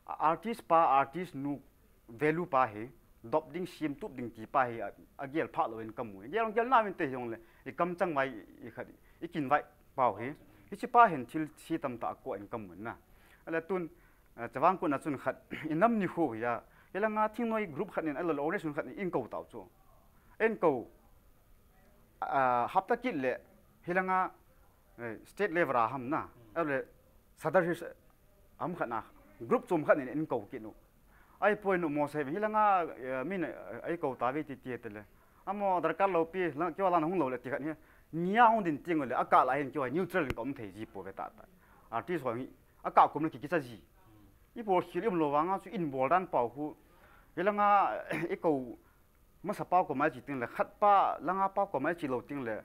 a, artist pa, artist nu value pa hi, dop ding, sem tup ding ti pa hi, a, agel pha louvin kamu. Gel, gel na min te jongle, ikamchang vai, i khat, ikin vai pau hi. Hiche pa hin thil chi tamtah akoh in kamu na. Ale tun, eh, Chavang Kut na chun khat, inam nikho hi a. Hilanga thingnoi group khat nin, ahilou le organization khat nin, inko tau chu. Inko, ah, hapta kit le, hilanga, eh, state level a ham na, ahilou le Sadar Hills ham khat na, group chom khat nin inko kit u. Ahipoi nu mo sei, hilanga, eh, min, eh, eikou tave ti ti te le. Amaho darkar lou pi, lang, keiho lang hung lou le ti khat hi. Nia hung din teng ule, akah lah hin keiho neutral in ka um thei ji pou ve tah tah. Artist ho hi, akah kum le ki kicha ji. Ibol khel um lou vanga chu inbol dan pau khu. Hilanga, eikou Masa pa koma iche teng le, khat pa, langa pa koma iche lou teng le,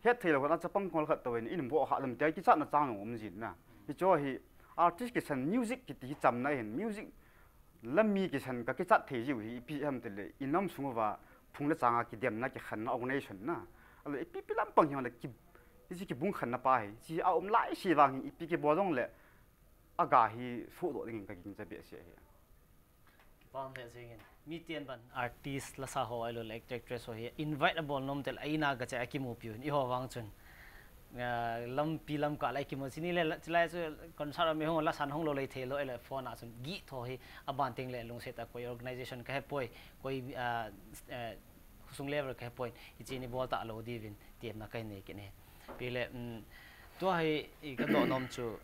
het thei lou khat a chapang kol khat touvin, in bo kha lam tia kichatna chang jong um jin na. Hicho hi, artist kisan music kiti hi chamna hin, music lam mi kisan ka kichat thei jiu hi, ipi ham tile, inam sung uva, phung le changa kidemna, kikhenna, organization na. Ahilou, ipi pi lampang hi le, ki, hiche kibung khenna pa hi, chi a um lai se vang hi, ipi kibol jong le, aga hi sohdoh dingin ka gingcha behseh hi. Kipah um lheh jengin. Mi ten ban artist lasa ho ahilou le actor actress ho hi invite abol nom tel a ina gache a kimupi un. Eiho vang chun, ah, lampi lamkah la kimu chini le la, chulai chu concert a mi hung lasa hung lou lei thei lou, ahilou phone a chun gih tho hi aban teng le lungset a koi organization ka hepoi, koi, ah, eh, khosung level ka hepoi. Hiche ni bol talou diuvin temna kahin nei kit e. Pi le, um, tua hi i kadoh nom chu,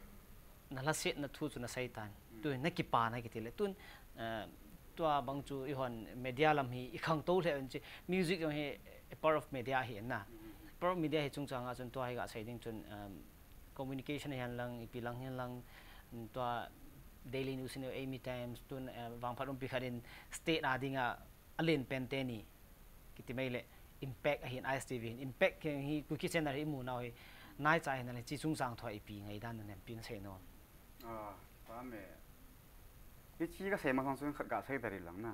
na lhasetna thu chu nasei tan. Tun, na kipana kiti le. Tun, eh, tua bang chu eihon media lam hi i khangtou lheh un chi. Music jong hi a part of media hi na. Part of media hi chungchang a chun tua hi gasei ding chun, um, communication hihen lang, ipi lang hihen lang, um, tua Daily News in, Eimi Times, tun, eh, vangphat umpi khat in state a dinga alen pen teni. Kiti mai le impact ahin I S T V hin. Impact hi Kuki channel hi imu nau hi naicha hin le chi chungchang thua ipi ngaidan na nem pi nasei nom. Ah, ta me. Hiche kasei masang chun khat gasei tari lang na.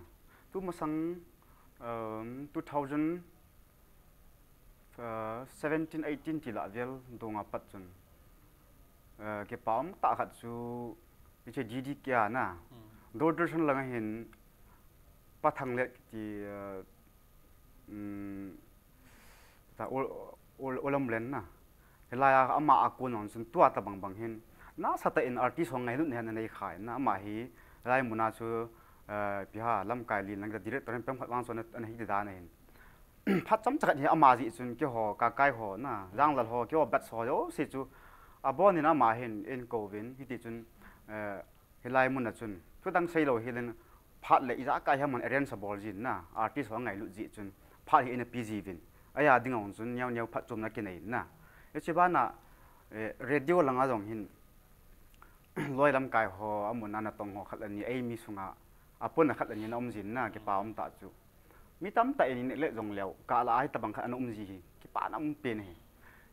Tu masang, um, two thousand, uh, seventeen, eighteen ti lah vel dunga pat chun, uh, kipa um tah khat chu hiche D D K a na. Doordarshan langa hin Pa Thanglet kiti, uh, um, ta ol, Ol-, Olam Len na. Hilai a ama a kon jong chun tua tabang bang hin. Nasatah in artist ho ngailutna hin anei kha in na. Ama hi, hilai muna chu, eh, ipi ham lamkai lin lang director hin pemkhat vang chu ana, ana hi ti dan ahin. Phat chomcha khat hi ama jeh chun keiho, Kakai ho na, Janglal ho, keiho batch ho jouse chu. Abon in ama hin, eikou vin, hiti chun, eh, hilai mun a chun. Thudang seilou hel in phat le ijakai ham arrange abol jin na, artist ho ngailut jeh chun. Phat hi eina pe jiuvin. Ahi a ding a chun neo neo phatchomna kinei in na. Hiche bana, eh, radio lang a jong hin. Loi lamkai ho, amun a natong ho khat le ni, eimi sunga, apon a khat le ni ana um jin na, kipa um tah chu. Mi tamtah in in le jong leu, kah lah a hitabang khat ana um ji hi, kipana um pen ahi.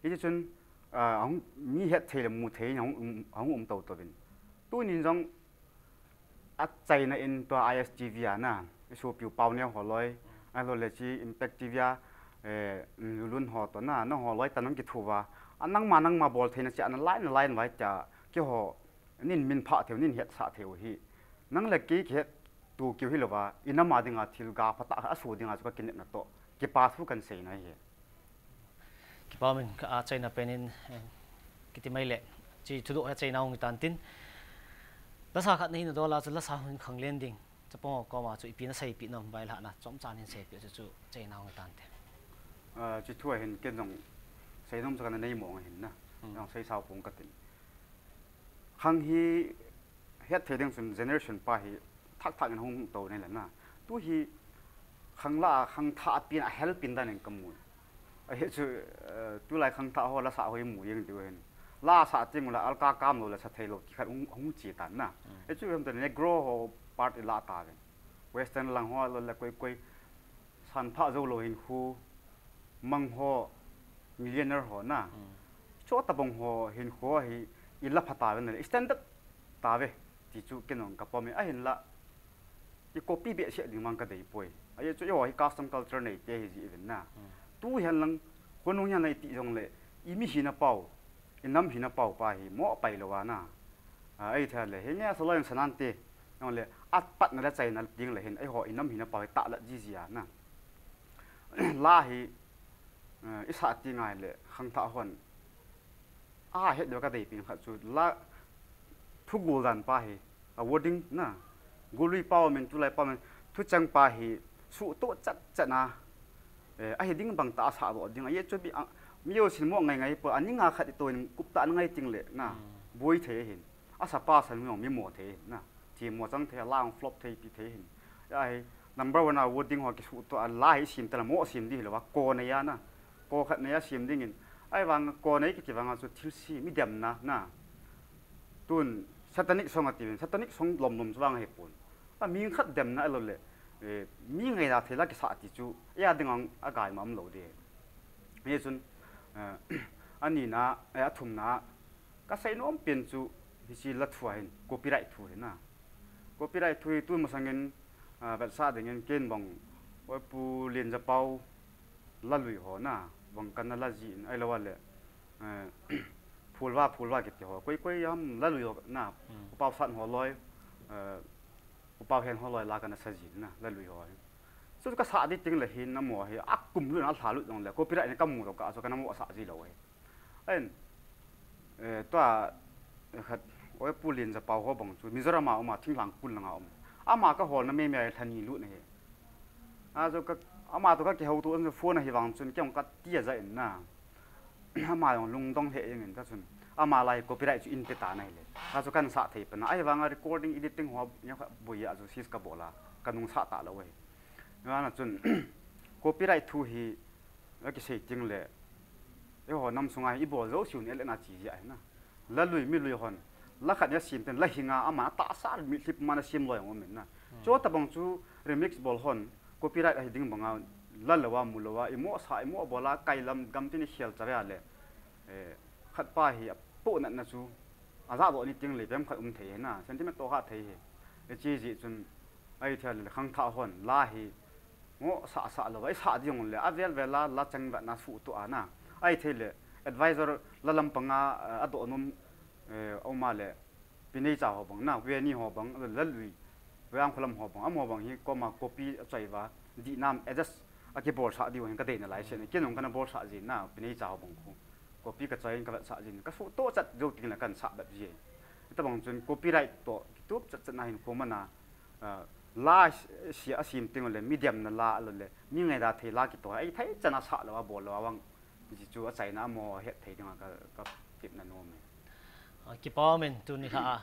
Hiti chun, ah, ahung, mi het thei le mu thei in ahung um, ahung um tou tou vin. Tunin jong achaina in tua I S T V a na, isopiu Paoneo ho loi, ahilou le hiche Impact T V a, eh, Lulun ho toh na, nangho loi toh nang kithu uva, a nangma nangma bol theina chu ana line, ana line uva tia, keiho, nin minphah theiu, nin hetsah theiu hi. Nang le kei kihetto keu hilouva, inam a dinga thil ga phatah khat asoh dinga chu kakinepna toh. Kipa thu kahin seina ahi. Kipa umin ka, achaina pen in, eh, kiti mai le. Hiche thudoh hi achaina hung hitan tin. Lasa khat nahin dol a chu lasa hung khanglen ding. Chapang ho koma chu ipi naseipeh nom, vailhahna chomcha nahin seipeh chu chu achaina hung hitante. Ah, hiche thu a hin ken jong seinom chu kana nei mong ahin na. Hmm. Jong seisao pong katin. Khang hi het thei ding chun generation pa hi thak thak in hung tou nei le na. Tu hi khang la a khangthah a pen a help in dan in kamu. Ahi chu, eh, tulai khangthah ho lasa ho imu jeng diu hin. Lasa teng ula alka kamlou le sa theilou ti khat hung, hung che tan na. Mm. Ahi chu hem te Negro ho part ila ta ven. Western lang ho lou le koi koi. Sanphah joulou hinkho, mang ho, millionaire ho na. Hmm. Chutabang ho hinkho hi ila pha tave na le, standard tave, ti chu ken jong kapom e, ahinla. I copy behseh ding vang kadei poi. Ahi chu eiho hi custom culture neite hi ji uvin na. Hmm. Tu hihen lang, khonung hihen lang iti jongle, i mi hina pau, i nam hina pau pa hi mo pailou a na. A, ahi thei le, hi nge sa loi sa nante, jongle, apatna le achaina ding le hin, eiho i nam hina pau hi tahlou jiji a na. La hi, eh, i sah ti ngai le, khangthah hon. A het deu kadei pen khat chu, la, thugol dan pa hi, a wording na, golui pau min, tulai pau min, thucheng pa hi, suhtoh chat chat na, eh, ahi ding bang tah a sah doh ding, ahi chu mi, a, mi jousen mo ngai ngai poi, ani nga khat i toh in kup tah na ngai teng le, na, hmm, boi thei hin. Asa pa san mi jong mi mo thei hin na. Themmo chang thei, la jong flop thei pi thei hin. Ahi, number one a wording ho kisuhtoh a la hi sem tala mo sem di hilou va. Ko nei a na. Ko khat nei a sem ding in. Ahivang ko nei kiti vang a chu thilse mi demna na. Tun satanic song ati uvin. Satanic song lom lom chu vang ahi pon. A mi khat demna ahilou le. Eh, mi ngaida thei la kisah ti chu. Ahi a ding ang a gai ma um lou de. Hichun, eh, anina, eh, athumna, Ka seinom pen chu hiche la thu a hin, copyright thu hi na. Copyright thu hi tu masang in, ah, vetsah ding in ken bang, oi Pu Lenjapao la lui ho na, bang kana la ji in, ahilou le, eh, Phulva, Phulva kiti ho, koi, koi ham la lui ho na, hmm, U Paosan ho loi, eh, U Paohen ho loi la kana sa ji in na, la lui ho hi. Chu ka sa di teng le hin na mo hi, a kum lut na lha lut jong le, copyright na ka mu lo ka, chu kana mo sa ji lou hi. Ahin, eh, tua, eh, khat, oi Pu Lenjapao ho bang chu, Mizoram a um a, thinglhang kun lang a um. Ama ka holna mei mei a lhani lut na hi. A chu ka, ama toh ka kihouto, an phone a hi vang chun, kei jong ka ti a ja in na. Ama jong lungdong lheh jeng in ta chun. Ama lai copyright chu in pe ta na hi le. A chu kan sa thei pa na. Ahivang a recording editing ho, nia kha boi a chu sis ka bol a. Ka nung sa ta lou hi. Vana chun, copyright thu hi, Akisei teng le, eiho nam sunga hi ibol jouse u neh le na chi jeh ahi na. La lui mi lui hon, la khat na sem ten, la hinga ama tahsa mitlhi puma na sem loi jong um in na. Hmm. Chutabang chu remix bol hon, copyright ahi ding banga, la lou a, mu lou a, imo sa, imo bol a, kai lam, gam tin i khel chave a le. Eh, khat pa hi, apoh natna chu, ajah doh ni teng le, vem khat um thei hi na, sentiment toh kha thei hi. Hiche jeh chun, ahi thei le, khangthah hon, la hi, Ngo sah sah lou, i sah ding le, avel vel a, la chang vet na suhtoh a na. Ahi thei le, advisor la lampanga, eh, adoh nom, eh, aum a le, Pi Neicha ho bang na, Veni ho bang, la lui, Vengkholam ho bang, amaho bang hi, koma copy achoi uva, dihnam adjust Akibolsah diu hin kadeina lai seh na, kei jong kana bolsah jin na, Pi Neicha ho bang khu. Copy kachoi in kavetsah jin, kasoh toh chat jou teng le kahin sah bep ji. Hitobang chun copyright toh kitup chat chat na hin khu mana, la sia asem teng le medium na la lou le, mi ngaida thei la kitoh, ahi thei chan a sah lou a bol lou a vang. Hiche chu achaina amaho hetthei dinga ka, katepna nom e. Kipa umin tuni lha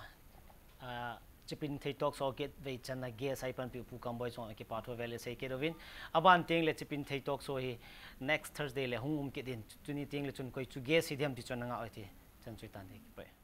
a, Chipinthei Talk Show kit vei channa guest a eipanpiu Pu Kamboi chunga kipa thu vel isei kit uvin. Aban teng le Chipinthei Talk Show hi next Thursday le hung um kit in, tuni teng le chun koi chu guest hi diam ti chun nangah oi ti. Chan chu tan de kipa e.